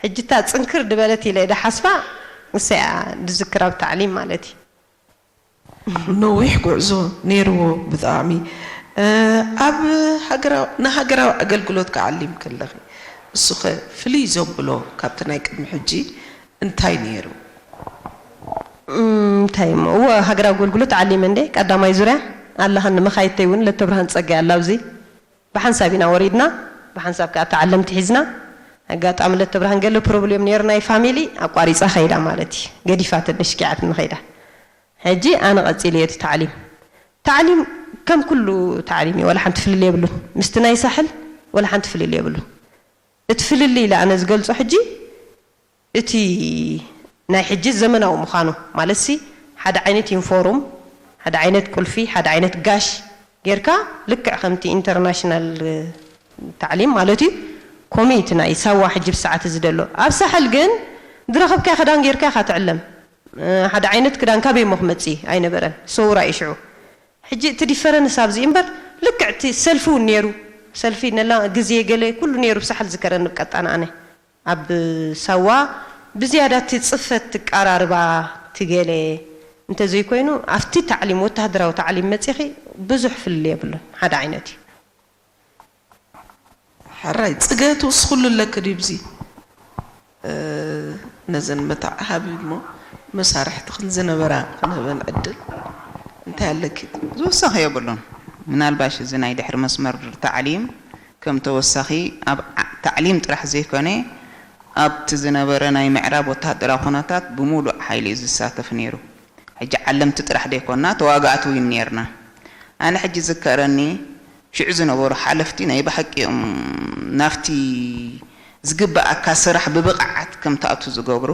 ሕጂ እታ ጽንክር ድበለት ኢለ ድሓስባ ንሳ እያ ድዝክር ኣብ ታዕሊም ማለት እዩ። ነዊሕ ጉዕዞ ነይርዎ ብጣዕሚ። ኣብ ሃገራዊ ንሃገራዊ ኣገልግሎት ክዓሊም ከለኺ እሱኸ ፍልይ ዘብሎ ካብቲ ናይ ቅድሚ ሕጂ እንታይ ነይሩ? እንታይ እሞ እወ፣ ሃገራዊ ኣገልግሎት ዓሊመ እንደ ቀዳማይ ዙርያ ኣለኸኒ። መኻይተይ እውን ለተብርሃን ጸጋይ ኣላ ኣብዚ። ብሓንሳብ ኢና ወሪድና፣ ብሓንሳብ ከዓ ተዓለምቲ ሒዝና። ኣጋጣሚ ለተብርሃን ገለ ፕሮብሌም ነይሩ ናይ ፋሚሊ፣ ኣቋሪፃ ኸይዳ ማለት እዩ። ገዲፋትኒ ሽኪዓትኒ ኸይዳ። ሕጂ ኣነ ቀፂለ እቲ ታዕሊም። ታዕሊም ከም ኩሉ ታዕሊም እዩ፣ ወላ ሓንቲ ፍልል የብሉን። ምስቲ ናይ ሳሕል ወላ ሓንቲ ፍልል የብሉን። እቲ ፍልልይ ኢለ ኣነ ዝገልፆ ሕጂ እቲ ናይ ሕጂ ዘመናዊ ምዃኑ ማለት ሲ ሓደ ዓይነት ዩኒፎርም፣ ሓደ ዓይነት ቁልፊ፣ ሓደ ዓይነት ጋሽ ጌርካ ልክዕ ከምቲ ኢንተርናሽናል ታዕሊም ማለት እዩ። ኮመይቲ ናይ ሳዋ ሕጂ ብሰዓት እዚ ደሎ ኣብ ሳሕል ግን ዝረኸብካዮ ክዳን ጌርካ ኢኻ ትዕለም። ሓደ ዓይነት ክዳን ካበይ እሞ ክመፅእ ኣይነበረን። ሰውራ እዩ ሽዑ። ሕጂ እቲ ዲፈረንስ ኣብዚ እምበር ልክዕ እቲ ሰልፊ እውን ነይሩ። ሰልፊ ነላ ግዜ ገለ ኩሉ ነይሩ ብሳሕል ዝከረኒ ብቀጣና ኣነ ኣብ ሳዋ ብዝያዳ እቲ ፅፈት ትቀራርባ ትገለ እንተዘይኮይኑ ኣብቲ ታዕሊም ወታደራዊ ታዕሊም መፂኺ ብዙሕ ፍልል የብሉን። ሓደ ዓይነት እዩ። ሕራይ ፅገት ውስኹሉ ኣለክ ድዩ ብዚ ነዘን መተዓሃቢ እሞ መሳርሕትኽን ዝነበራ ክንህበን ዕድል እንታይ ኣለኪ? ዝወሰኸ የብሉን። ምናልባሽ እዚ ናይ ድሕሪ መስመር ታዕሊም ከም ተወሳኺ ኣብ ዓ- ታዕሊም ጥራሕ ዘይኮነ ኣብቲ ዝነበረ ናይ ምዕራብ ወታሃደራዊ ኩነታት ብሙሉእ ሓይሊ እዩ ዝሳተፍ ነይሩ። ሕጂ ዓለምቲ ጥራሕ ደይኮና ተዋጋእቲ እውን ነርና። ኣነ ሕጂ ዝከረኒ ሽዑ ዝነበሩ ሓለፍቲ ናይ ብሓቂ እዮም ናብቲ ዝግበኣካ ስራሕ ብብቕዓት ከም ትኣቱ ዝገብሩ።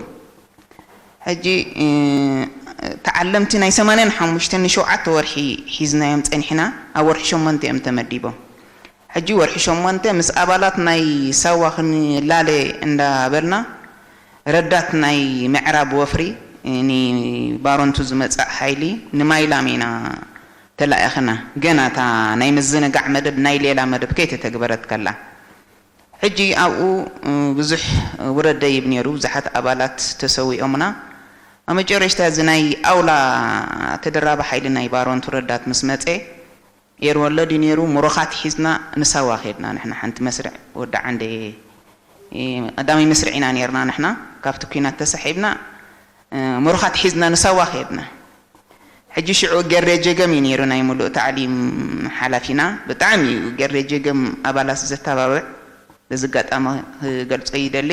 ሕጂ ተዓለምቲ ናይ ሰማንያን ሓሙሽተን ንሸውዓተ ወርሒ ሒዝናዮም ፀኒሕና ኣብ ወርሒ ሸሞንተ እዮም ተመዲቦም። ሕጂ ወርሒ ሸሞንተ ምስ ኣባላት ናይ ሳዋ ክንላለ እንዳበልና ረዳት ናይ ምዕራብ ወፍሪ ንባሮንቱ ዝመፅእ ሓይሊ ንማይላም ኢና ተላኢኽና። ገና እታ ናይ ምዝንጋዕ መደብ ናይ ሌላ መደብ ከይተተግበረት ከላ ሕጂ ኣብኡ ብዙሕ ውረድ ደይብ ነይሩ። ብዙሓት ኣባላት ተሰዊኦምና። ኣብ መጨረሽታ እዚ ናይ ኣውላ ተደራቢ ሓይሊ ናይ ባሮንቱ ረዳት ምስ መፀ ኤርወለ ድዩ ነይሩ? ሙሩኻት ሒዝና ንሳዋ ከድና ንሕና ሓንቲ መስርዕ ወዲ ዓንደ ቀዳማይ መስርዕ ኢና ነርና ንሕና ካብቲ ኲናት ተሳሒብና ሙሩኻት ሒዝና ንሳዋ ከድና። ሕጂ ሽዑ ገሬ ጀገም እዩ ነይሩ ናይ ሙሉእ ታዕሊም ሓላፊና። ብጣዕሚ እዩ ገሬ ጀገም ኣባላት ዘተባብዕ። በዚ ኣጋጣሚ ክገልጾ ይደሊ።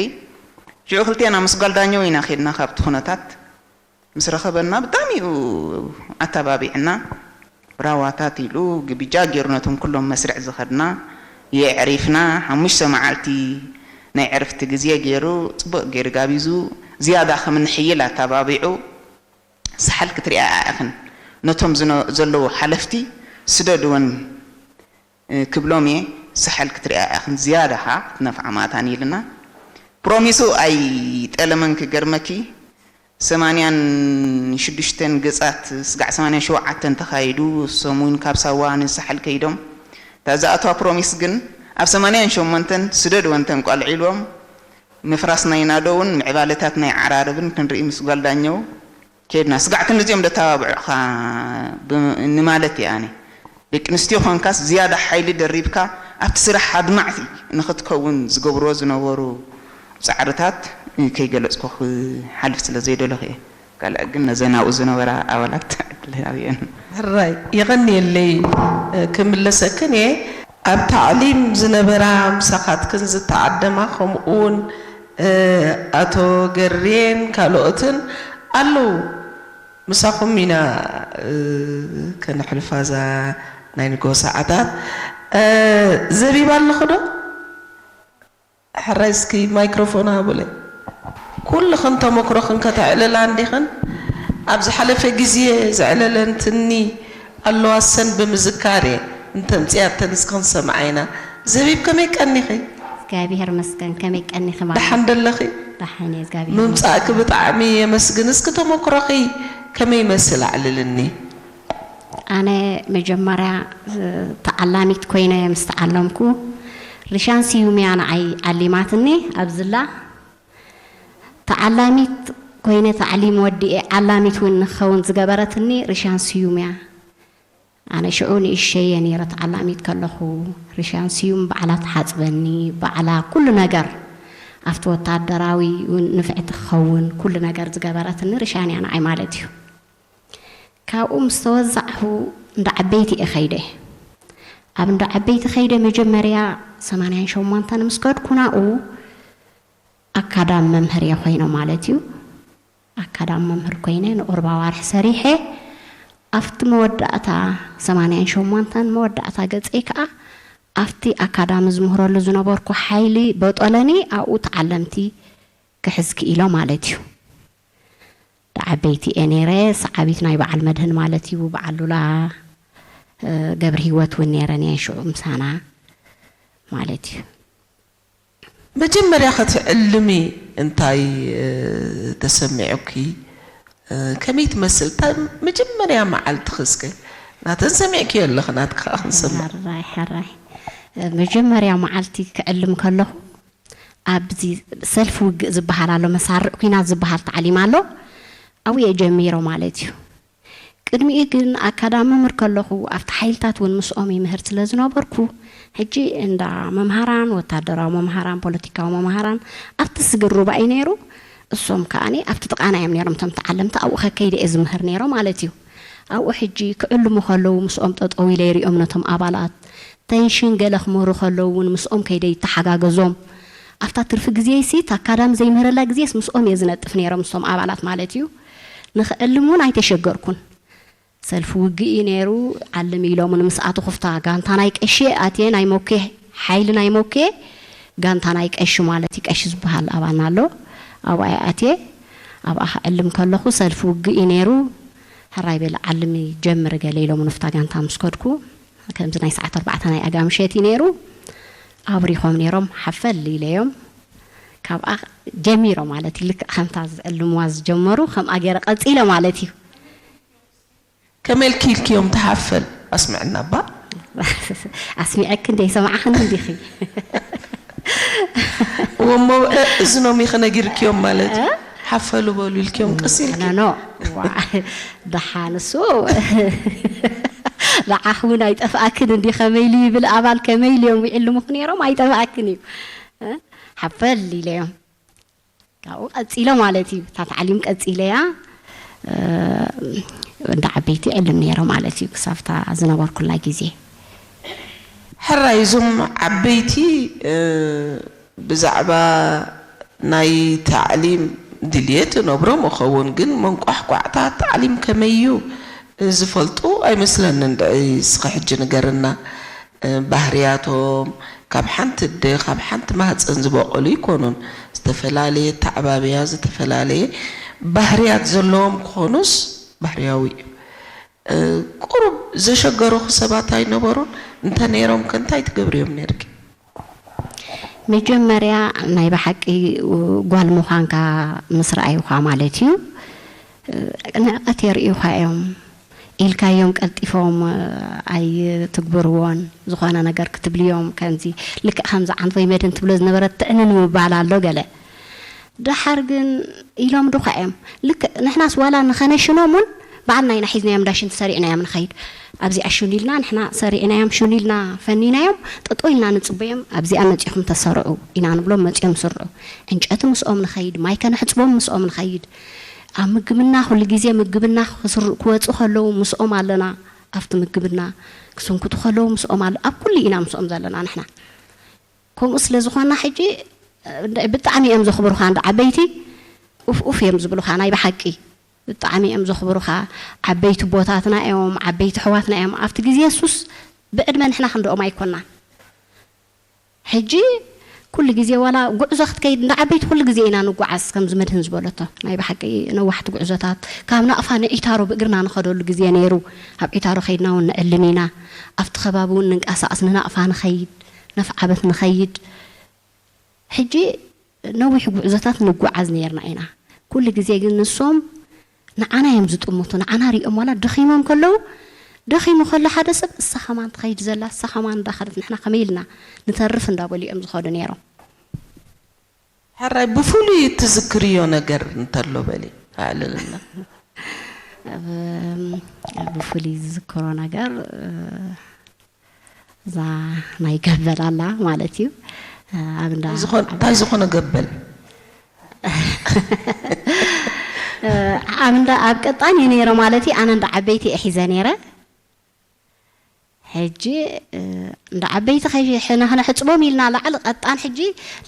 ሽዑ ክልቴና ምስ ጓልዳኛው ኢና ከድና ካብቲ ኩነታት ምስ ረኸበና ብጣዕሚ እዩ ኣተባቢዕና። ራዋታት ኢሉ ግብጃ ገይሩ ነቶም ኩሎም መስርዕ ዝኸድና የዕሪፍና። ሓሙሽተ መዓልቲ ናይ ዕርፍቲ ግዜ ገይሩ ፅቡቕ ገይሩ ጋቢዙ ዝያዳ ከም ንሕይል ኣተባቢዑ ሳሕል ክትሪኣ ኣእኽን ነቶም ዘለዉ ሓለፍቲ ስደድወን ክብሎም እየ። ሳሕል ክትሪኣ ኣእኽን ዝያዳ ኸዓ ክትነፍዓ ማእታን ኢልና። ፕሮሚሱ ኣይጠለመን ክገርመኪ ሰማንያን ሽዱሽተን ገፃት ስጋዕ ሰማንያን ሸውዓተን ተኻይዱ እሶም እውን ካብ ሳዋ ንሳሕል ከይዶም እታ ዝኣትዋ ፕሮሚስ ግን ኣብ ሰማንያን ሸሞንተን ስደድወን ተንቋልዒ ኢልዎም ምፍራስ ናይ ናዶውን ምዕባለታት ናይ ዓራርብን ክንርኢ ምስ ጓል ዳኘው ከድና ስጋዕ ክንድዚኦም ደተባብዑኻ ንማለት እየ ኣነ ደቂ ኣንስትዮ ኾንካስ ዝያዳ ሓይሊ ደሪብካ ኣብቲ ስራሕ ኣድማዕቲ ንኽትከውን ዝገብርዎ ዝነበሩ ፃዕርታት ከይገለፅኩ ክሓልፍ ስለ ዘይደለኹ እየ። ካልእ ግን ነዘን ኣብኡ ዝነበራ ኣባላት ዕድል ሃብየን። ሕራይ የቐንየለይ። ክምለሰክን እየ። ኣብ ታዕሊም ዝነበራ ምሳኻትክን ዝተዓደማ ከምኡ እውን ኣቶ ገሬን ካልኦትን ኣለዉ። ምሳኹም ኢና ከነሕልፋ እዛ ናይ ንግሆ ሰዓታት። ዘቢባ ኣለኹ ዶ? ሕራይ እስኪ ማይክሮፎን ሃቡለይ። ኩልኽን ተመክሮኽን ከተዕልላ እንዲኽን? ኣብ ዝሓለፈ ግዜ ዘዕለለንትኒ ኣለዋ ሰን ብምዝካር እየ እንተምፅያተን እስክን ሰምዓ ኢና። ዘቢብ ከመይ ቀኒኺ? እግዚኣብሔር ይመስገን ከመይ ቀኒኺ ማለት ደሓን ደለኺ? ደሓን እየ እግዚኣብሔር ይመስገን። ምምፃእኪ ብጣዕሚ የመስግን። እስኪ ተመክሮኺ ከመይ ይመስል ኣዕልልኒ? ኣነ መጀመርያ ተዓላሚት ኮይነ ምስ ተዓለምኩ ሪሻን ስዩም እያ ንዓይ ዓሊማትኒ ኣብዝላ ተዓላሚት ኮይነ ታዕሊም ወዲኤ ዓላሚት እውን ንክኸውን ዝገበረትኒ ሪሻን ስዩም እያ። ኣነ ሽዑ ንእሸይ እየ ነይረ ተዓላሚት ከለኹ ሪሻን ስዩም ባዕላ ትሓፅበኒ ባዕላ ኩሉ ነገር ኣብቲ ወታደራዊ እውን ንፍዕቲ ክኸውን ኩሉ ነገር ዝገበረትኒ ርሻን እያ ንዓይ ማለት እዩ። ካብኡ ምስ ተወዛዕኹ እንዳ ዓበይቲ እየ ከይደ። ኣብ እንዳ ዓበይቲ ከይደ መጀመርያ ሰማንያን ሸሞንተን ምስ ከድኩ ናኡ ኣካዳሚ መምህር እየ ኮይነ ማለት እዩ። ኣካዳሚ መምህር ኮይነ ንቁርብ ኣዋርሕ ሰሪሐ ኣብቲ መወዳእታ ሰማንያን ሸሞንተን መወዳእታ ገፀይ ከዓ ኣብቲ ኣካዳሚ ዝምህረሉ ዝነበርኩ ሓይሊ በጦለኒ ኣብኡ ተዓለምቲ ክሕዝ ክኢሎ ማለት እዩ። ዓበይቲ እየ ነይረ። ሰዓቢት ናይ በዓል መድህን ማለት እዩ። በዓል ሉላ ገብረ ህይወት እውን ነይረን እየን ሽዑ ምሳና ማለት እዩ። መጀመርያ ክትዕልሚ እንታይ ተሰሚዑኪ? ከመይ ትመስል እታ መጀመርያ መዓልቲ? እስከ ናተን ሰሚዕኪዮ ኣለኺ፣ ናትኪ ከዓ ክንሰምዕ። ሕራይ ሕራይ። መጀመርያ መዓልቲ ክዕልም ከለኹ ኣብዚ ሰልፊ ውግእ ዝበሃል ኣሎ፣ መሳርዕ ኲናት ዝበሃል ታዕሊም ኣሎ። ኣብኡ እየ ጀሚሮ ማለት እዩ። ቅድሚኡ ግን ኣካዳሚ ምር ከለኹ ኣብቲ ሓይልታት እውን ምስኦም ይምህር ስለ ዝነበርኩ፣ ሕጂ እንዳ መምሃራን፣ ወታደራዊ መምሃራን፣ ፖለቲካዊ መምሃራን ኣብቲ ስግር ሩባ እዩ ነይሩ። እሶም ከዓኒ ኣብቲ ጥቓና እዮም ነይሮም፣ እቶም ተዓለምቲ ኣብኡ ከከይደ እየ ዝምህር ነይሮ ማለት እዩ። ኣብኡ ሕጂ ክዕልሙ ከለዉ ምስኦም ጠጠው ኢለ ይሪኦም ነቶም ኣባላት፣ ተንሽን ገለ ክምህሩ ከለዉ እውን ምስኦም ከይደ ይተሓጋገዞም። ኣብታ ትርፊ ግዜይሲ እታ ኣካዳሚ ዘይምህረላ ግዜስ ምስኦም እየ ዝነጥፍ ነይሮም ምስቶም ኣባላት ማለት እዩ። ንኽዕልም እውን ኣይተሸገርኩን። ሰልፊ ውግእ እዩ ነይሩ። ዓልም ኢሎምኒ ምስ ኣተኹ ኣብታ ጋንታ ናይ ቀሺ ኣትየ ናይ ሞኬ ሓይሊ ናይ ሞኬ ጋንታ ናይ ቀሺ ማለት እዩ። ቀሺ ዝበሃል ኣባና ኣሎ። ኣብኣ እየ ኣትየ። ኣብኣ ክዕልም ከለኹ ሰልፊ ውግእ እዩ ነይሩ። ሕራይ በሊ ዓልሚ ጀምሪ ገለ ኢሎምኒ ኣብታ ጋንታ ምስ ከድኩ ከምዚ ናይ ሰዓት ኣርባዕተ ናይ ኣጋ ምሸት እዩ ነይሩ። ኣብሪኾም ነይሮም ሓፈል ኢለዮም። ካብኣ ጀሚሮ ማለት እዩ። ልክዕ ከምታ ዝዕልምዋ ዝጀመሩ ከምኣ ገይረ ቀፂለ ማለት እዩ። ከመይ ኢልኪ ኢልክዮም ትሓፈል ኣስምዕና እባ። ኣስሚዐኪ እንደ ይሰማዕኽኒ እንዲኺ። ወሞ እዝኖም ኢኺ ነጊርክዮም ማለት እዩ። ሓፈሉ በሉ ኢልክዮም ቀስ ኢልኪ። ኖ ዋ ደሓን እሱ ንዓኽ እውን ኣይጠፍኣክን እንዲ ከመይ ኢሉ ይብል ኣባል ከመይ ኢሉ እዮም ይዕልሙኽ ነይሮም ኣይጠፍኣክን እዩ። ሓፈል ኢለዮም። ካብኡ ቀፂለ ማለት እዩ። እታ ታዕሊም ቀፂለያ እንዳ ዓበይቲ ዕልም ነይረ ማለት እዩ ክሳብታ ዝነበርኩላ ግዜ። ሕራይ እዞም ዓበይቲ ብዛዕባ ናይ ታዕሊም ድልየት ነብሮም እኸውን፣ ግን መንቋሕቋዕታ ታዕሊም ከመይ እዩ ዝፈልጡ ኣይመስለንን። ድዒ እስኸ ሕጂ ንገርና። ባህርያቶም ካብ ሓንቲ ኣደ ካብ ሓንቲ ማህፀን ዝበቐሉ ኣይኮኑን። ዝተፈላለየ ኣተዓባብያ፣ ዝተፈላለየ ባህርያት ዘለዎም ክኾኑስ ባህርያዊ እዩ። ቁሩብ ዘሸገሩኺ ሰባት ኣይነበሩን? እንተ ነይሮም ከ እንታይ ትገብርዮም ነይርኪ? መጀመርያ ናይ ብሓቂ ጓል ምዃንካ ምስ ረኣዩኻ ማለት እዩ ንዕቐት የርእዩኻ እዮም። ኢልካዮም ቀልጢፎም ኣይትግብርዎን። ዝኾነ ነገር ክትብልዮም ከምዚ ልክዕ ከምዚ ዓንፎይ መድህን ትብሎ ዝነበረት ትዕንን ምባል ኣሎ ገለ። ደሓር ግን ኢሎም ዱኻ እዮም። ልክዕ ንሕናስ ዋላ ንኸነሽኖም እውን ባዕልና ኢና ሒዝናዮም እንዳ ሽንቲ ሰሪዕናዮም ንኸይድ። ኣብዚኣ ሽኑ ኢልና ንሕና ሰሪዕናዮም ሽኑ ኢልና ፈኒናዮም ጠጠው ኢልና ንፅበዮም ኣብዚኣ መፂኹም ተሰርዑ ኢና ንብሎም መፂኦም ስርዑ። ዕንጨቲ ምስኦም ንኸይድ፣ ማይ ከነሕፅቦም ምስኦም ንኸይድ። ኣብ ምግብና ኩሉ ግዜ ምግብና ክስር ክወፁ ከለዉ ምስኦም ኣለና። ኣብቲ ምግብና ክስንክቱ ከለዉ ምስኦም ኣለ ኣብ ኩሉ ኢና ምስኦም ዘለና ንሕና። ከምኡ ስለ ዝኾንና ሕጂ ብጣዕሚ እዮም ዘኽብሩኻ እንዳ ዓበይቲ ኡፍ ኡፍ እዮም ዝብሉኻ ናይ ብሓቂ ብጣዕሚ እዮም ዘኽብሩኻ። ዓበይቲ ኣቦታትና እዮም ዓበይቲ ኣሕዋትና እዮም ኣብቲ ግዜ ሱስ ብዕድመ ንሕና ክንድኦም ኣይኮናን። ሕጂ ኩሉ ግዜ ዋላ ጉዕዞ ክትከይድ እንዳ ዓበይቲ ኩሉ ግዜ ኢና ንጓዓዝ ከምዚ መድህን ዝበለቶ ናይ ብሓቂ ነዋሕቲ ጉዕዞታት ካብ ናቕፋ ንዒታሮ ብእግርና ንኸደሉ ግዜ ነይሩ። ኣብ ዒታሮ ከይድና እውን ንዕልም ኢና ኣብቲ ከባቢ እውን ንንቀሳቐስ ንናቕፋ ንኸይድ ነፍዓበት ንኸይድ ሕጂ ነዊሕ ጉዕዞታት ንጓዓዝ ነይርና ኢና። ኩሉ ግዜ ግን ንሶም ንዓና እዮም ዝጥምቱ። ንዓና ሪኦም ዋላ ደኺሞም ከለዉ ደኺሙ ከሎ ሓደ ሰብ እሳ ከማን ትኸይድ ዘላ እሳ ከማን እንዳኸደት ንሕና ከመይ ኢልና ንተርፍ እንዳበሉ እዮም ዝኸዱ ነይሮም። ሕራይ ብፍሉይ እትዝክርዮ ነገር እንተሎ በሊ ኣዕልልና። ብፍሉይ ዝዝክሮ ነገር እዛ ናይ ገበል ኣላ ማለት እዩ። ኣብ እንዳ እንታይ ዝኾነ ገበል ኣብ እንዳ ኣብ ቀጣን እዩ ነይረ ማለት እዩ። ኣነ እንዳ ዓበይቲ እየ ሒዘ ነይረ። ሕጂ እንዳ ዓበይቲ ንኽነሕፅቦም ኢልና ላዕሊ ቀጣን ሕጂ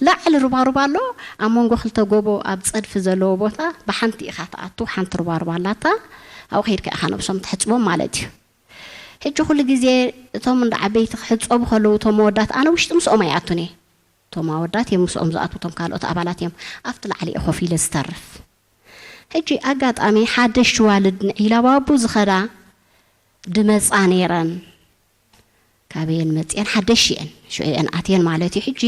ላዕሊ ሩባሩባ ኣሎ። ኣብ መንጎ ክልተ ጎቦ ኣብ ፀድፊ ዘለዎ ቦታ ብሓንቲ ኢኻ ትኣቱ። ሓንቲ ሩባሩባ ኣላታ። ኣብኡ ከይድካ ኢኻ ነብሶም ትሕፅቦም ማለት እዩ። ሕጂ ኩሉ ግዜ እቶም እንዳ ዓበይቲ ክሕፀቡ ከለዉ እቶም መወዳት ኣነ ውሽጢ ምስኦም ኣይኣቱን እየ። እቶም ኣወዳት እዮም ምስኦም ዝኣትዉ፣ እቶም ካልኦት ኣባላት እዮም ኣብቲ ላዕሊ እየ ኮፍ ኢለ ዝተርፍ። ሕጂ ኣጋጣሚ ሓደሽቲ ዋልድ ንዒላ ባቡ ዝኸዳ ድመፃ ነይረን። ካበየን መፅየን ሓደሽ እየን ሽዑ እየን ኣትየን ማለት እዩ። ሕጂ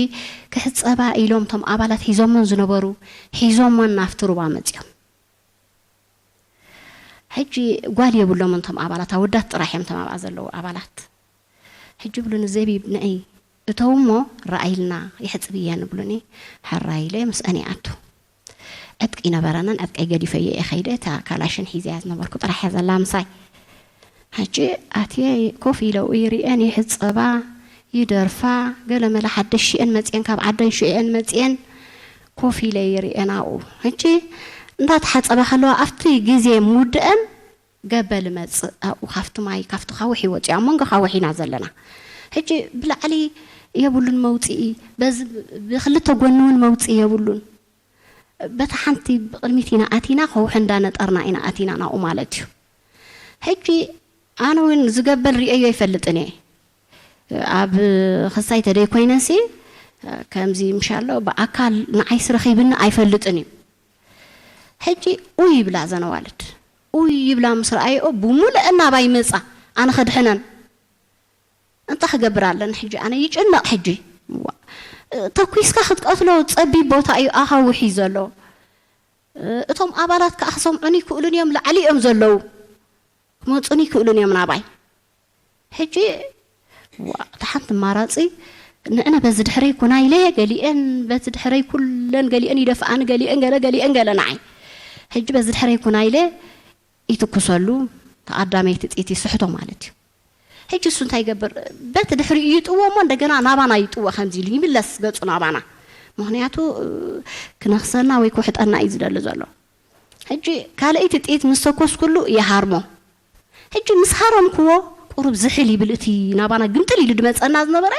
ክሕፀባ ኢሎም እቶም ኣባላት ሒዞመን ዝነበሩ ሒዞመን ናፍቲ ሩባ መፅዮም። ሕጂ ጓል የብሎምን እቶም ኣባላት ኣወዳት ጥራሕ እዮም እቶም ኣብኣ ዘለዉ ኣባላት። ሕጂ ብሉኒ ዘቢብ ንዒ እተው እሞ ረኣይልና ይሕፅብ እየን ብሉኒ። ሕራይ ኢለ ምስአን ይኣቱ። ዕጥቂ ይነበረንን ዕጥቀይ ገዲፈዮ እየ ከይደ እታ ካላሽን ሒዘያ ዝነበርኩ ጥራሕ እያ ዘላ ምሳይ። ሕጂ ኣትየ ኮፍ ኢለኡ ይርእየን ይሕፀባ ይደርፋ ገለመለ ሓደሽ ሽእን መፅየን ካብ ዓደን ሽእን መፅየን ኮፍ ኢለ ይርእየን ኣብኡ። ሕጂ እንዳተሓፀባ ከለዋ ኣብቲ ግዜ ምውድአን ገበል መፅእ ኣብኡ ካብቲ ማይ ካብቲ ካውሕ ይወፅኡ ኣብ መንጎ ካውሕ ኢና ዘለና። ሕጂ ብላዕሊ የብሉን መውፅኢ በዚ ብክልተ ጎኒ እውን መውፅኢ የብሉን። በታ ሓንቲ ብቕድሚት ኢና ኣቲና ከውሒ እንዳነጠርና ኢና ኣቲና ናብኡ ማለት እዩ። ሕጂ ኣነ እውን ዝገበል ርእዮ ኣይፈልጥን እየ። ኣብ ክሳይ ተደይ ኮይነሲ ከምዚ ምሻሎ ብኣካል ንዓይስ ረኺብኒ ኣይፈልጥን እዩ። ሕጂ ኡይ ይብላ ዘነዋልድ ኡይ ይብላ ምስ ረኣየኦ ብሙሉእ እናባይ መፃ ኣነ ከድሕነን እንታይ ክገብር ኣለኒ ሕጂ ኣነ ይጭነቕ ሕጂ ተኩስካ ክትቀትሎ ፀቢብ ቦታ እዩ ኣኻውሕ እዩ ዘሎ። እቶም ኣባላት ከዓ ክሰምዑኒ ይክእሉን እዮም ላዕሊ እዮም ዘለዉ ክመፁኒ ይክእሉን እዮም ናባይ። ሕጂ እታ ሓንቲ ኣማራፂ ንዕነ በዚ ድሕረይ ኩና ኢለ ገሊአን በቲ ድሕረይ ኩለን ገሊአን ይደፍኣኒ ገሊአን ገለ ገሊአን ገለ ንዓይ ሕጂ በዚ ድሕረይ ኩና ኢለ ይትኩሰሉ ተቐዳመይቲ ጥይት ይስሕቶ ማለት እዩ። ሕጂ እሱ እንታይ ይገብር በቲ ድሕሪኡ ይጥዎ እሞ እንደገና ናባና ይጥዎ ከምዚ ኢሉ ይምለስ ገፁ ናባና። ምክንያቱ ክነኽሰና ወይ ክውሕጠና እዩ ዝደሊ ዘሎ። ሕጂ ካልኣይቲ ጥይት ምስ ተኮስኩሉ ይሃርሞ። ሕጂ ምስ ሃረምክዎ ቁሩብ ዝሕል ይብል እቲ ናባና ግምጥል ኢሉ ድመፀና ዝነበረ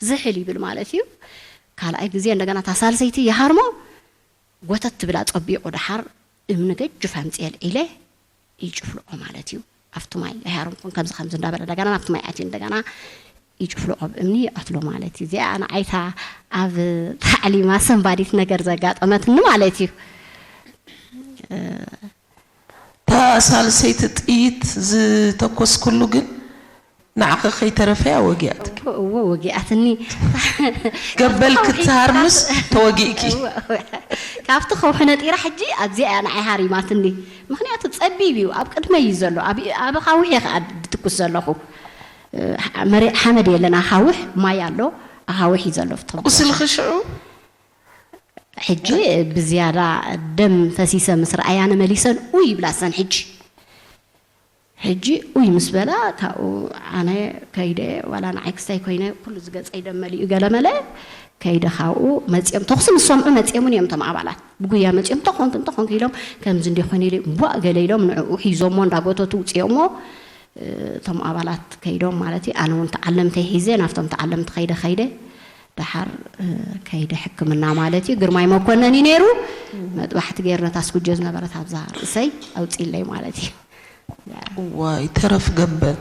ዝሕል ይብል ማለት እዩ። ካልኣይ ግዜ እንደገና እታ ሳልሰይቲ ይሃርሞ ጎተት ትብል ኣፀቢቑ ደሓር እምኒ ገጅፍ ኣምፅኤ ኣልዒለ ይጭፍልቆ ማለት እዩ። ኣብቲ ማይ ኣይሃረምኩን ከምዚ ከምዚ እንዳበለ እንደገና ናብቲ ማይ ኣትዩ እንደገና ይጭፍልቆ ብእምኒ ይቐትሎ ማለት እዩ። እዚኣ ንዓይታ ኣብ ታዕሊማ ሰንባዲት ነገር ዘጋጠመትኒ ማለት እዩ። እታ ሳልሰይቲ ጥይት ዝተኮስኩሉ ግን ንዓኺ ከይተረፈያ ወጊኣትኪ። እወ እወ ወጊኣትኒ። ገበል ክትሃርምስ ተወጊእኪ። ካብቲ ከውሒ ነጢራ ሕጂ ኣብዚኣ እያ ንዓይ ሃሪማትኒ። ምኽንያቱ ጸቢብ እዩ፣ ኣብ ቅድመይ እዩ ዘሎ፣ ኣብ ኣብ ኣኻውሕ እየ ከኣ ድትኩስ ዘለኹ። መሬት ሓመድ የለን፣ ኣኻውሕ ማይ ኣሎ፣ ኣኻውሕ እዩ ዘሎ። ቁስልኺ ሽዑ ሕጂ ብዝያዳ ደም ፈሲሰ ምስ ረኣያኒ መሊሰን ኡይ ይብላ እሰን ሕጂ። ሕጂ ኡይ ምስ በላ ካብኡ ኣነ ከይደ ዋላ ንዓይ ክስታይ ኮይነ ኩሉ ዝገፀይ ደም መሊኡ ገለመለ ከይደ ካብኡ መፂኦም ተኹሲ ምስ ሰምዑ መፂኦምን እዮም እቶም ኣባላት ብጉያ መፂኦም እንተኾንክ እንተኾንክ ኢሎም ከምዚ እንዲ ኮይኑ ኢለ ቧእ ገለ ኢሎም ንዕኡ ሒዞሞ እንዳጎተቱ ውፅኦሞ እቶም ኣባላት ከይዶም ማለት እዩ ኣነ እውን ተዓለምተይ ሒዘ ናብቶም ተዓለምቲ ከይደ ከይደ ደሓር ከይደ ሕክምና ማለት እዩ ግርማይ መኮነን እዩ ነይሩ መጥባሕቲ ገይሩ ነታ ስጉጆ ዝነበረት ኣብዛ ርእሰይ ኣውፂለይ ማለት እዩ ዋይ ተረፍ ገበል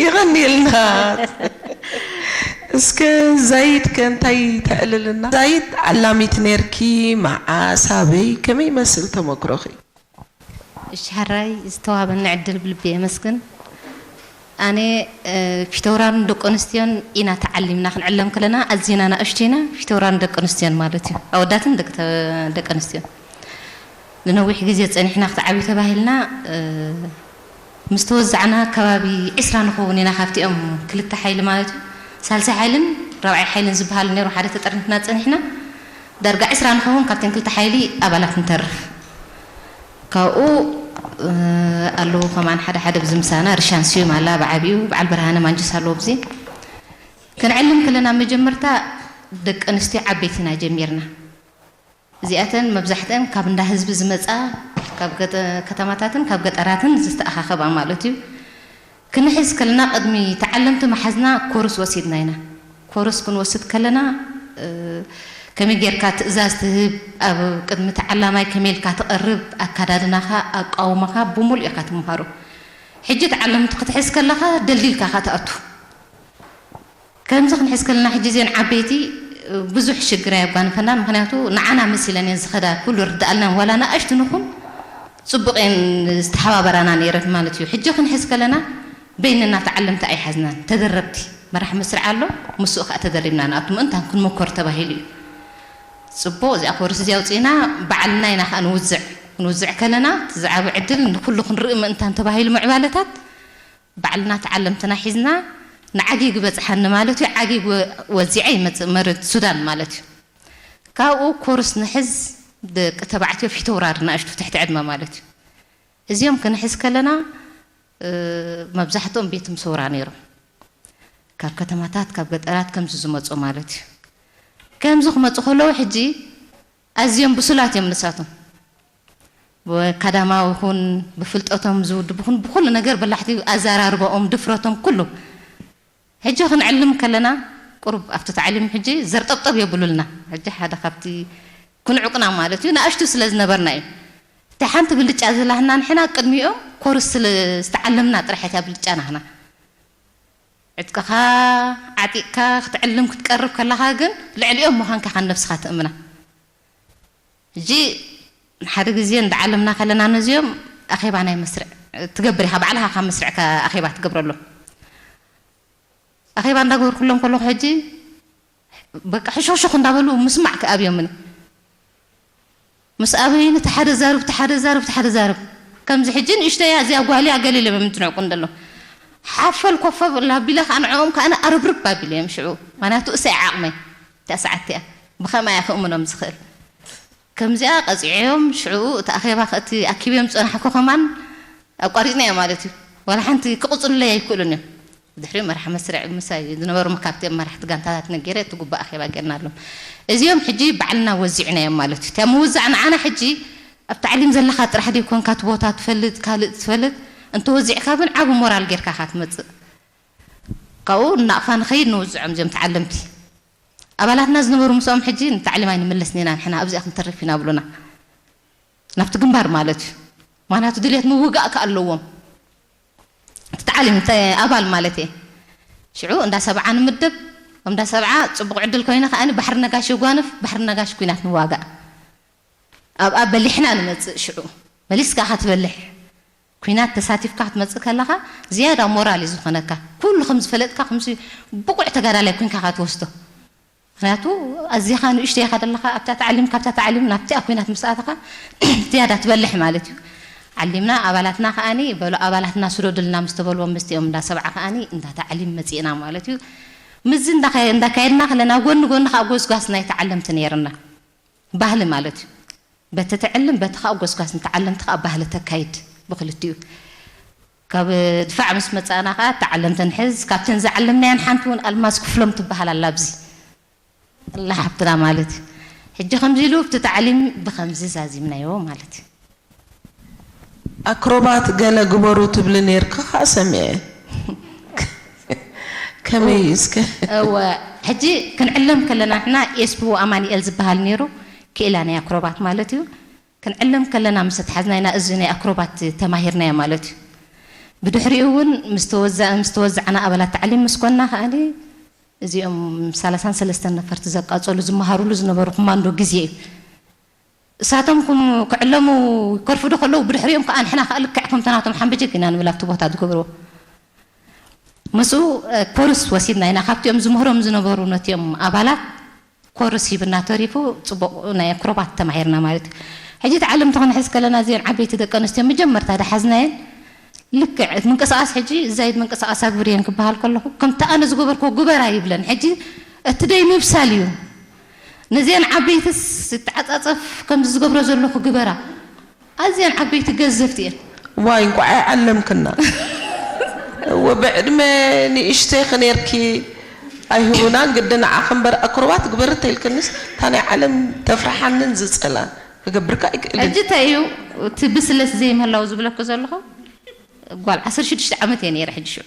ይቐንየልና እስከ ዛይድ ከ እንታይ ተዕልልና ዛይድ ዓላሚት ነርኪ መዓስ ኣበይ ከመይ ይመስል ተመክሮኺ እሺ ሕራይ ዝተዋበኒ ዕድል ብልቢ የመስግን ኣነ ፊተውራርን ደቂ ኣንስትዮን ኢና ተዓሊምና ክንዕለም ከለና ኣዝና ናእሽቱ ኢና ፊተውራርን ደቂ ኣንስትዮን ማለት እዩ ኣወዳትን ደቂ ኣንስትዮን ንነዊሕ ግዜ ጸኒሕና ክትዓብዩ ተባሂልና ምስ ተወዛዕና ከባቢ ዕስራ ንኸውን ኢና ካብቲኦም ክልተ ሓይሊ ማለት እዩ ሳልሳይ ሓይልን ራብዓይ ሓይልን ዝበሃሉ ነይሩ ሓደ ተጠርኒፍና ጸኒሕና ዳርጋ ዕስራ ንኸውን ካብተን ክልተ ሓይሊ ኣባላት ንተርፍ ካብኡ ኣለዉ ከማን ሓደ ሓደ ብዚ ምሳና ርሻን ስዩም ኣላ ብዓቢኡ በዓል ብርሃነ ማንጅስ ኣለዎ ብዚ ክንዕልም ከለና መጀመርታ ደቂ ኣንስትዮ ዓበይትና ጀሚርና። እዚኣተን መብዛሕተን ካብ እንዳ ህዝቢ ዝመጻ፣ ካብ ገጠ-፣ ከተማታትን ካብ ገጠራትን ዝተኣኻኸባ ማለት እዩ። ክንሕዝ ከለና ቅድሚ ተዓለምቲ መሓዝና ኮርስ ወሲድና ኢና። ኮርስ ክንወስድ ከለና፣ እ፣ ከመይ ጌርካ ትእዛዝ ትህብ፣ ኣብ ቅድሚ ተዓላማይ ከመይ ኢልካ ትቐርብ፣ ኣካዳድናኻ፣ ኣቃውማኻ ብሙሉእ ኢኻ ትምሃሮ። ሕጂ ተዓለምቲ ክትሕዝ ከለኻ ደልዲልካ ኢኻ ትኣቱ። ከምዚ ክንሕዝ ከለና ሕጂ እዘን ዓበይቲ ብዙሕ ሽግር ኣየጓንፈናን። ምኽንያቱ ንዓና መሲለን እየን ዝኸዳ፣ ኩሉ ርድኣልናን፣ ዋላ ንኣሽቱ ንኹን ጽቡቕ እየን ዝተሓባበራና ነይረን ማለት እዩ። ሕጂ ክንሕዝ ከለና በይንና ተዓለምቲ ኣይሓዝናን፣ ተደረብቲ። መራሕ መስርዕ ኣሎ፣ ምስኡ ከኣ ተደሪብና ንኣቱ፣ ምእንታን ክንምኮር ተባሂሉ እዩ። ጽቡቕ፣ እዚኣ ኮርስ እዚኣ ኣውጺእና ባዕልና ኢና ከኣ ንውዝዕ። ክንውዝዕ ከለና እቲ ዝዓቢ ዕድል ንኹሉ ክንርኢ ምእንታን ተባሂሉ ምዕባለታት ባዕልና ተዓለምትና ሒዝና ንዓጊግ በጽሓኒ ማለት እዩ። ዓጊግ ወ-፣ ወዚዐ ይመጽእ መሬት ሱዳን ማለት እዩ። ካብኡ ኮርስ ንሕዝ ደቂ ተባዕትዮ ፊተውራሪ ንኣሽቱ ትሕቲ ዕድመ ማለት እዩ። እዚኦም ክንሕዝ ከለና፣ እ፣ መብዛሕትኦም ቤት ምሰውራ ነይሮም። ካብ ከተማታት፣ ካብ ገጠራት ከምዚ ዝመጹ ማለት እዩ። ከምዚ ክመጹ ከለዉ ሕጂ ኣዝዮም ብሱላት እዮም ንሳቶም። ብኣካዳማዊ ይኹን ብፍልጠቶም ዝውድቡ ይኹን ብኹሉ ነገር በላሕቲ፣ ኣዘራርባኦም፣ ድፍረቶም፣ ኩሉ። ሕጂ ክንዕልም ከለና ቁሩብ ኣብቲ ታዕሊም ሕጂ ዘርጠብጠብ የብሉልና። ሕጂ ሓደ ካብቲ ክንዑቅና ማለት እዩ፣ ንኣሽቱ ስለ ዝነበርና እዩ። እታ ሓንቲ ብልጫ ዘላህና ንሕና ቅድሚኦም ኮርስ ስለ ዝተዓለምና ጥራሕ እያ ብልጫ ናህና። ዕጥቅኻ ዓጢቕካ ክትዕልም ክትቀርብ ከለኻ ግን ልዕሊኦም ምዃንካ ካብ ነብስኻ ትእምና። ሕጂ ሓደ ግዜ እንዳዓለምና ከለና ነዚኦም ኣኼባ ናይ መስርዕ ትገብር ኢኻ፣ ባዕልኻ ካብ መስርዕካ ኣኼባ ትገብረሎም። ኣኼባ እንዳገበርኩሎም ከለኹ ሕጂ በቃ ሕሾኽሾኽ እንዳበሉ ምስማዕ ክኣብዮምኒ። ምስ ኣበይኒ እቲ ሓደ ዛርብ፣ እቲ ሓደ ዛርብ፣ እቲ ሓደ ዛርብ። ከምዚ ሕጂ ንእሽተይ እያ፣ እዚኣ ጓል እያ፣ ገለ ኢሎም እዮም እንትንዕቁ እንደሎ። ሓፈል ኮፈብ ኣቢለ ከዓ ንዕኦም ከዓ ኣርብርብ ኣቢለ እዮም ሽዑ። ምኽንያቱ እሰይ ዓቕመይ፣ እታ ሰዓት እቲኣ ብኸመይ እየ ክእምኖም ዝኽእል? ከምዚኣ ቀፂዐዮም ሽዑ እቲ ኣኼባ ከእቲ ኣኪበዮም ዝፀናሕኩ ከማን ኣቋሪፅናዮ ማለት እዩ። ዋላ ሓንቲ ክቕፅሉለይ ኣይክእሉን እዮም። ድሕሪኡ መራሒ መስርዕ ምሳይ ዝነበሩ መካብቲ መራሕቲ ጋንታታት ነጊረ እቲ ጉባእ ኣኼባ ጌርናሎም። እዚኦም ሕጂ ባዕልና ወዚዕናዮም ማለት እዩ። እታ ምውዛዕ ንዓና ሕጂ ኣብ ታዕሊም ዘለኻ ጥራሕ ዘይኮንካ እቲ ቦታ ትፈልጥ፣ ካልእ ትፈልጥ፣ እንተወዚዕካ እውን ዓቢ ሞራል ጌርካ ኢኻ ትመጽእ። ካብኡ ናቕፋ ንኸይድ ንውዝዖም እዚኦም ተዓለምቲ። ኣባላትና ዝነበሩ ምስኦም ሕጂ ንታዕሊም ኣይንምለስን ኢና ንሕና ኣብዚኣ ክንተርፍ ኢና ብሉና። ናብቲ ግንባር ማለት እዩ። ምኽንያቱ ድሌት ምውጋእ ከ ኣለዎም። እቲ ታዕሊም፣ እቲ ኣባል ማለት እየ። ሽዑ እንዳ ሰብዓ ንምድብ፣ እንዳ ሰብዓ ጽቡቕ ዕድል ኮይኑ ከኣ ባሕሪ ነጋሽ የጓንፍ፣ ባሕሪ ነጋሽ ኲናት ንዋጋእ። ኣብኣ በሊሕና ንመጽእ ሽዑ። መሊስካ ኢኻ ትበልሕ። ኲናት ተሳቲፍካ ክትመጽእ ከለኻ ዝያዳ ሞራል እዩ ዝኾነካ። ኩሉ ከም ዝፈለጥካ ከምዚ ብቑዕ ተጋዳላይ ኮንካ ኢኻ ትወስዶ። ምኽንያቱ ኣዚኻ ንእሽተይ ኢኻ ዘለኻ፣ ኣብታ ታዕሊም፣ ካብታ ታዕሊም ናብቲኣ ኲናት ምስ ኣተኻ ዝያዳ ትበልሕ ማለት እዩ። ዓሊምና ኣባላትና ከኣኒ በሉ፣ ኣባላትና ስደዱልና ምስ ተበልዎም ምስቲኦም እንዳ ሰብዓ ከኣኒ እንዳ ታዕሊም መጺእና ማለት እዩ። ምስዚ እንዳኸ-፣ እንዳካየድና ከለና ጎኒ ጎኒ ከዓ ጎስጓስ ናይ ተዓለምቲ ነይርና። ባህሊ ማለት እዩ። በቲ ትዕልም፣ በቲ ከዓ ጎስጓስ ንተዓለምቲ ከዓ ባህሊ ተካይድ ብክልቲኡ። ካብ ድፋዕ ምስ መጻእና ከዓ ተዓለምቲ ንሕዝ፣ ካብተን ዝዓለምናየን ሓንቲ እውን ኣልማዝ ክፍሎም ትበሃል ኣላ ኣብዚ። ኣላ ሓብትና ማለት እዩ። ሕጂ ከምዚ ኢሉ ኣብቲ ታዕሊም ብኸምዚ ዛዚምናዮ ማለት እዩ። ኣክሮባት ገለ ግበሩ ትብሊ ነይርኪ ከዓ ሰሚዐ። ከመይ እስከ? እወ፣ ሕጂ ክንዕለም ከለና ንሕና ኤስፒ ኣማኑኤል ዝበሃል ነይሩ፣ ክኢላ ናይ ኣክሮባት ማለት እዩ። ክንዕለም ከለና ምስ ኣትሓዝና ኢና እዚ ናይ ኣክሮባት ተማሂርናዮ ማለት እዩ። ብድሕሪኡ እውን ምስ ተወዛ-፣ ምስ ተወዛዕና ኣባላት ታዕሊም ምስ ኮንና ከኣኒ እዚኦም ሰላሳን ሰለስተን ነፈርቲ ዘቃጸሉ ዝመሃሩሉ ዝነበሩ ኮማንዶ ግዜ እዩ። እሳቶም ክም-፣ ክዕለሙ ከርፍዱ ከለዉ ብድሕሪኦም ከኣ ንሕና ከኣ ልክዕ ከምቲ ናቶም ሓምበጀግ ኢና ንብል ኣብቲ ቦታ ዝገብርዎ። ምስኡ፣ እ፣ ኮርስ ወሲድና ኢና። ካብቲኦም ዝምህሮም ዝነበሩ ነቲኦም ኣባላት ኮርስ ሂብና ተሪፉ ጽቡቕ ናይ ኣክሮባት ተማሂርና ማለት እዩ። ሕጂ ተዓለምቲ ክንሕዝ ከለና እዚአን ዓበይቲ ደቂ ኣንስትዮ መጀመርታ ደሓዝናየን ልክዕ እቲ ምንቅስቓስ ሕጂ እዛይድ ምንቅስቓስ ኣግብርየን ክበሃል ከለኹ ከምቲ ኣነ ዝገበርክዎ ግበራ ይብለን። ሕጂ እቲ ደይ ምብሳል እዩ። ነዚአን ዓበይትስ ዝተዓጻጸፍ ከምዚ ዝገብሮ ዘለኹ ግበራ። ኣዝየን ዓበይቲ ገዘፍቲ እየን። ዋይ እንቋዕ ኣይዓለምክና። እወ ብዕድመ ንእሽተይ ኸ ነርኪ። ኣይህቡናን ግዲ ንዓኺ እምበር ኣክሮባት ግበሪ ተይልክንስ እታ ናይ ዓለም ተፍርሓንን ዝጸላን ክገብርካ ኣይክእልን። ሕጂ እንታይ እዩ እቲ ብስለት ዘይምህላው ዝብለኩ ዘለኹ? ጓል ዓሰርተ ሽዱሽተ ዓመት እየ ነይረ ሕጂ ሽዑ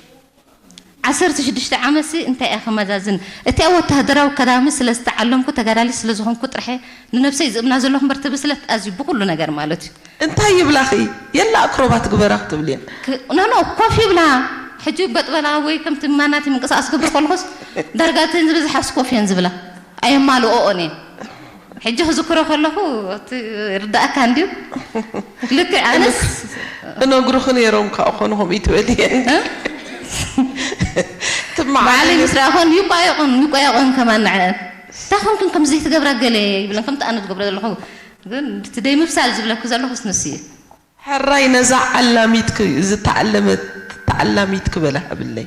ዓሰርተ ሽዱሽተ ዓመትሲ እንታይ እየ ከመዛዝን? እቲ ኣብ ወታሃደራዊ ኣካዳሚ ስለ ዝተዓለምኩ ተጋዳሊት ስለ ዝኾንኩ ጥራሕ እየ ንነብሰይ ዝእምና ዘለኹ እምበር እቲ ብስለት ኣዝዩ ብኹሉ ነገር ማለት እዩ። እንታይ ይብላኺ? የላ ኣክሮባት ግበራ ክትብልየን። ኖኖ ኮፍ ይብላ ሕጂ በጥበላ ወይ ከምቲ ማናቲ ምንቅስቃስ ክገብር ከለኹስ ዳርጋ እተን ዝበዝሓስ ኮፍ እየን ዝብላ ኣየማልኦኦን እየን። ሕጂ ክዝክሮ ከለኹ ርዳእካ እንድዩ ልክዕ ኣነስ እነግሩኺ ነይሮም ከዓ ኾኑ ከምኡ ይትበል እየን ባዕለይ ምስ ረኣኹን ይቋየቑን ይቋየቑን ከማን ንዐን እንታይ ኾንክን ከምዚ ዘይትገብራ ገለ ይብለን ከምቲ ኣነ ዝገብረ ዘለኹ ግን ብቲ ደይ ምብሳል ዝብለኩ ዘለኹስ ንሱ እዩ ሕራይ ነዛ ዓላሚት ዝተዓለመት ተዓላሚት ክበላ ሃብለይ